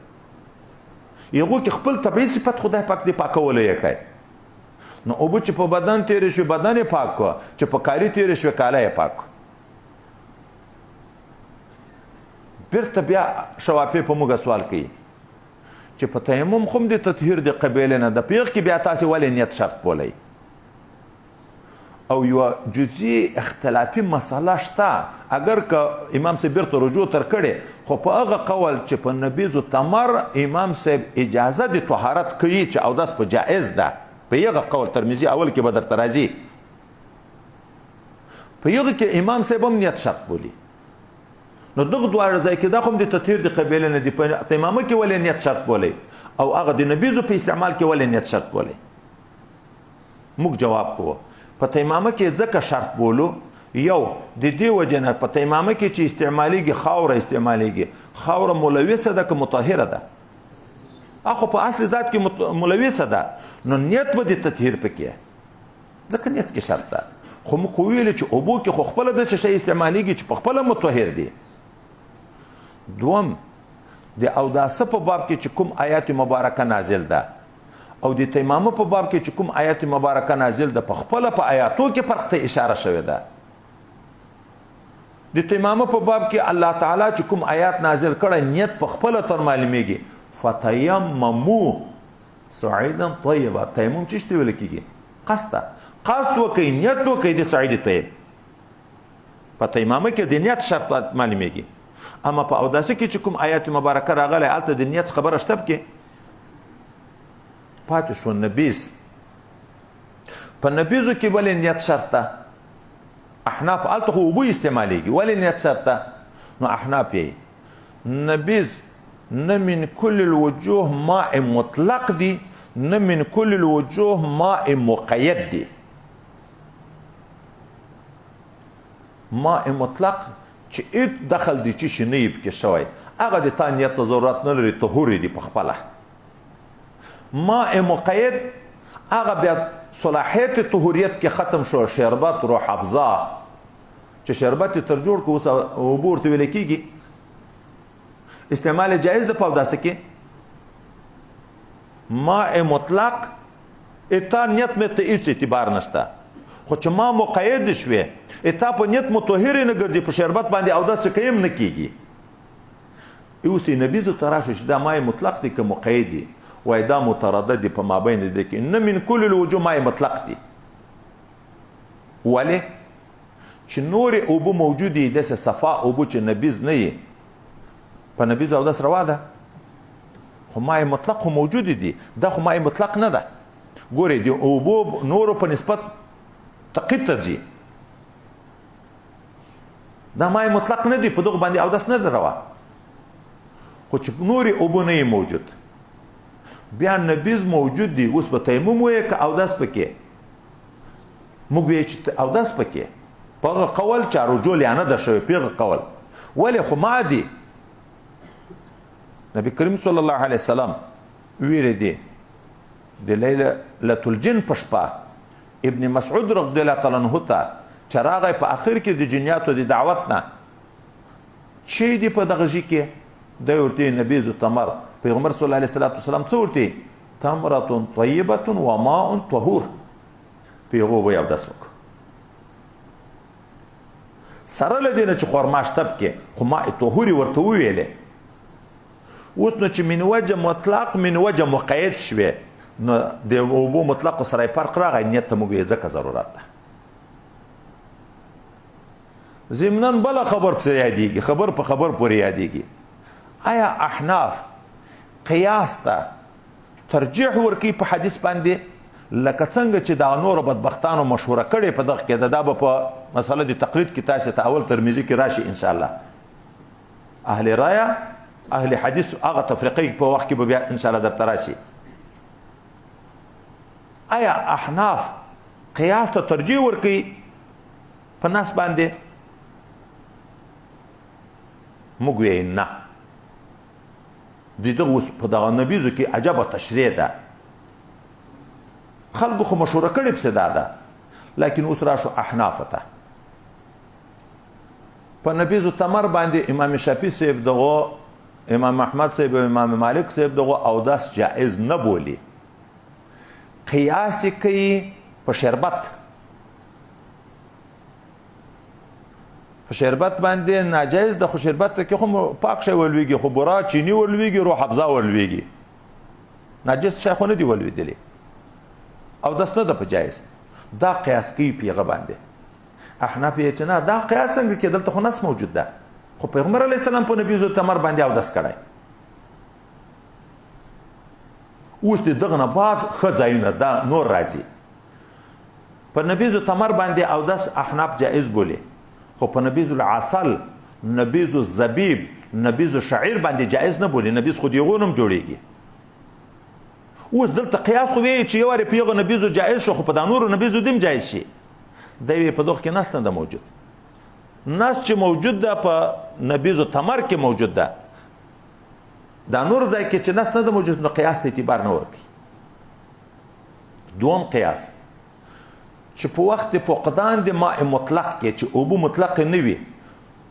هغو کې خپل طبیعي صفت خدای پاک دی پاکولی یې کوي. نو اوبه چې په بدن تېرې شوې بدن یې پاک کړه، چې په کالي تېرې شوې کالی یې پاک کړه. بیرته بیا شوافی په موږ سوال کوي چې په تیمم خو هم د تطهیر د قبیلې نه ده، په هغه کې بیا تاسې ولې نیت شرط بولئ؟ او یوه جزئي اختلافي مسله شته، اگر که امام صاحب بیرته رجوع تر کړې، خو په هغه قول چې په نبیذ تمر امام صاحب اجازه د طهارت کوي چې اودس په جائز ده، په هغه قول ترمذي اول کې به درته راځي، په هغه کې امام صاحب هم نیت شرط بولي. نو دغه دواړه ځای کې دا خو هم د تطهیر د قبیلې نه دی، په تیمامه کې ولې نیت شرط بولئ او هغه د نبیذو په استعمال کې ولې نیت شرط بولئ؟ موږ جواب کوو په تیمامه کې ځکه شرط بولو، یو د دې وجې نه په تیمامه کې چې استعمالیږي خاوره استعمالیږي، خاوره ملوثه ده که مطهره ده؟ اخو په اصل ذات کې ملوثه ده، نو نیت به د تطهیر پکې، ځکه نیت کې شرط ده. خو موږ خو ویلو چې اوبو کې خو خپله داسې شی استعمالیږي چې په خپله مطهر دی. دوم، د اوداسه په باب کې چې کوم آیات مبارکه نازل ده او د تیمامه په باب کې چې کوم آیات مبارکه نازل ده، په خپله په آیاتو کې فرق ته اشاره شوې ده. د تیمامه په باب کې الله تعالی چې کوم آیات نازل کړی، نیت په خپله تر معلومیږي، فتیممو صعیدا طیبا. تیمم چې څه ویل کېږي؟ قصد ده، قصد وکړئ، نیت وکړئ د صعید طیب. په تیمامه کې د نیت شرط معلومیږي. اما په اوداسه کې چې کوم آیات مبارکه راغلی، هلته د نیت خبره شته پکې. پاتې شو نبیذ. په نبیذو کې ولې نیت شرط ده؟ احناف هلته خو اوبه استعمالیږي، ولې نیت شرط ده؟ نو احناف یې نبیذ نه من کل الوجوه ماء مطلق دی، نه من کل الوجوه ماء مقید دی. ماء مطلق چې هیڅ دخل دی چې شي نه یې پکې شوی، هغه د تا نیت ته ضرورت نه لري، طهور دی په خپله. ماء مقید هغه بیا صلاحیت طهوریت کې ختم شو، شربت روح افزا چې شربت یې تر جوړ کړو، اوس اوبه ورته ویل کېږي، استعمال جایز ده په اوداسه کې. ماء مطلق اتا نیت مې ته هیڅ اعتبار نشته، خو چې ما مقید شوې، اتا په نیت مطهر نه ګرځي، په شربت باندې اودس څه کوي هم نه کېږي. اوس یې نبیذو ته راشو چې دا ماء مطلق دی که مقید دی، وایي دا متردد دی په مابین دی کې، نه من کل الوجوه ماء مطلق دی. ولې؟ چې نورې اوبه موجودې دي، داسې صفا اوبه چې نبیذ نه یي، په نبیذ اودس روا ده، خو ماء مطلق خو موجودې دي، دا خو ماء مطلق نه ده. ګورې د اوبو نورو په نسبت تقید ته ځي، دا ماء مطلق نه دی، په دغه باندې اودس نه ده روا. خو خو چې نورې اوبه نه یې موجود، بیا نبیز موجود دی، اوس به تیمم ویې که اودس پکې؟ موږ ویې چې اودس پکې په هغه قول چې رجوع یا نه ده شوې، په هغه قول ولې خو ما دي نبی کریم صلی الله علیه وسلم ویلي دي د لیلة الجن په شپه ابن مسعود رضی الله تعالی عنه ته چې راغی په اخر کې د جنیاتو د دعوت نه چې دی په دغه ژي کې دی ورته نبیذ تمر، پیغمبر صلی الله علیه وسلم څه ورته تمرة طیبة وماء طهور، په هغو به یې اودس وکړ. سره له دې نه چې خرما شته پکې، خو ماء طهور یې ورته وویلې. اوس نو چې من وجه مطلق من وجه مقید شوې، نو د اوبو مطلق سره یې فرق راغی، نیت ته موږ یې ځکه ضرورت ده. ضمناً بله خبر پسې یادېږي، خبر په خبر پورې یادېږي. آیا احناف قیاس ته ترجیح ورکوي په حدیث باندې، لکه څنګه چې دا نورو بدبختانو مشهوره کړې په دغه کې ده، دا به په مسله د تقلید کې تاسې ته اول ترمذي کې راشي انشاءالله. اهل رایه اهل حدیث هغه تفریقې په وخت کې به بیا انشاءالله درته راشي. آیا احناف قیاس ته ترجیح ورکوي په نص باندې؟ موږ ویې نه. د دغه اوس په دغه نبیزو کې عجبه تشریح ده، خلکو خو مشوره کړې پسې دا ده، لیکن اوس راشو احناف ته. په نبیزو تمر باندې امام شافعي صاحب دغه، امام احمد صاحب او امام مالک صاحب دغه اودس جائز نه بولي، قیاس یې کوي په شربت. په شربت باندې ناجایز ده، خو شربت کې خو پاک شی ولوېږي، خو بورا چیني ولوېږي، روح افزا ولوېږي، ناجس شی خو نه دی ولوېدلی، اودس نه ده په جایز. دا قیاس کوي په هغه باندې. احناف یې چې نه، دا قیاس څنګه کې، دلته خو نص موجود ده، خو پیغمبر علیه السلام په نبیذ تمر باندې اودس کړی. اوس د دغه نه بعد ښه ځایونه دا نور راځي. په نبیذ تمر باندې اودس احناف جایز بولي، خو په نبیذ العسل، نبیذ الزبیب، نبیذ الشعیر باندې جایز نه بولي. نبیذ خو د هغو نوم جوړېږي. اوس دلته قیاس خو وایي چې یو وارې په هغه نبیذو جایز شو، خو په دا نورو نبیذو دې هم جایز شي. دی وایي په دغه کې نص نه ده موجود. نص چې موجود ده په نبیذ تمر کې موجود ده، دا نور ځای کې چې نص نه ده موجود نو قیاس ته اعتبار نه ورکوي. دوم قیاس چې په وخت فقدان د ماء مطلق کې چې اوبه مطلق نه وي،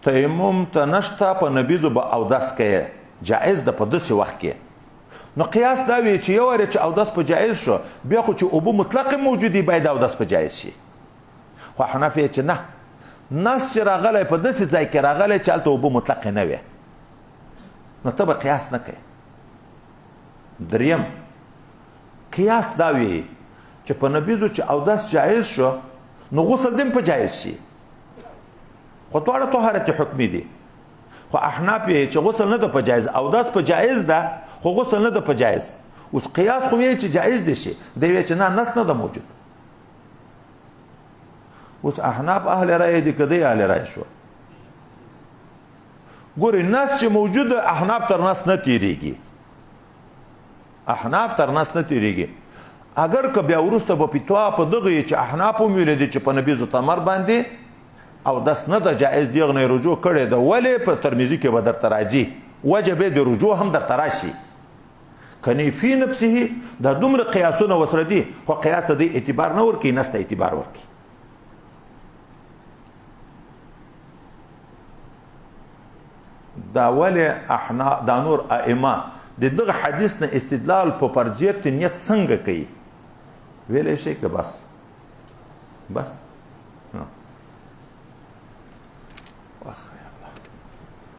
تیمم ته نشته، په نبیذو به اودس کوي، جایز ده په داسې وخت کې. نو قیاس دا وي چې یو وارې چې اودس په جایز شو، بیا خو چې اوبه مطلق موجودي باید اودس په جایز شي. خو حنفي چې نه، نص چې راغلی په داسې ځای کې راغلی چې هلته اوبه مطلق نه وي، نو ته به قیاس نه کوې. دریم قیاس دا وي چې په نبیذو چې اودس جایز شو نو غسل دې هم په جایز شي، خو دواړه طهارت حکمي دي. خو احناف یې چې غسل نه ده په جایز، اودس په جایز ده خو غسل نه ده په جایز. اوس قیاس خو وایي چې جایز دي شي، دی وایي چې نه، نص نه ده موجود. اوس احناف اهل رایه دي که دی اهل رایه شو؟ ګورئ نص چې موجود ده احناف تر نص نه تېرېږي، احناف تر نص نه تېرېږي. اگر که بیا وروسته به فتوا په دغه یې چې احناف هم ویلي دي چې په نبیذ تمر باندې اودس نه ده جایز، دې هغه نه یې رجوع کړې ده. ولې په ترمذي کې به درته راځي، وجه به د رجوع هم درته راشي. کني فی نفسه دا دومره قیاسونه وسره دي، خو قیاس ته دی اعتبار نه ورکوي، نص ته اعتبار ورکوي. دا ولې احنا دا نور ائمه د دغه حدیث نه استدلال په فرضیت نیت څنګه کوي؟ ویلی شي که بس بس؟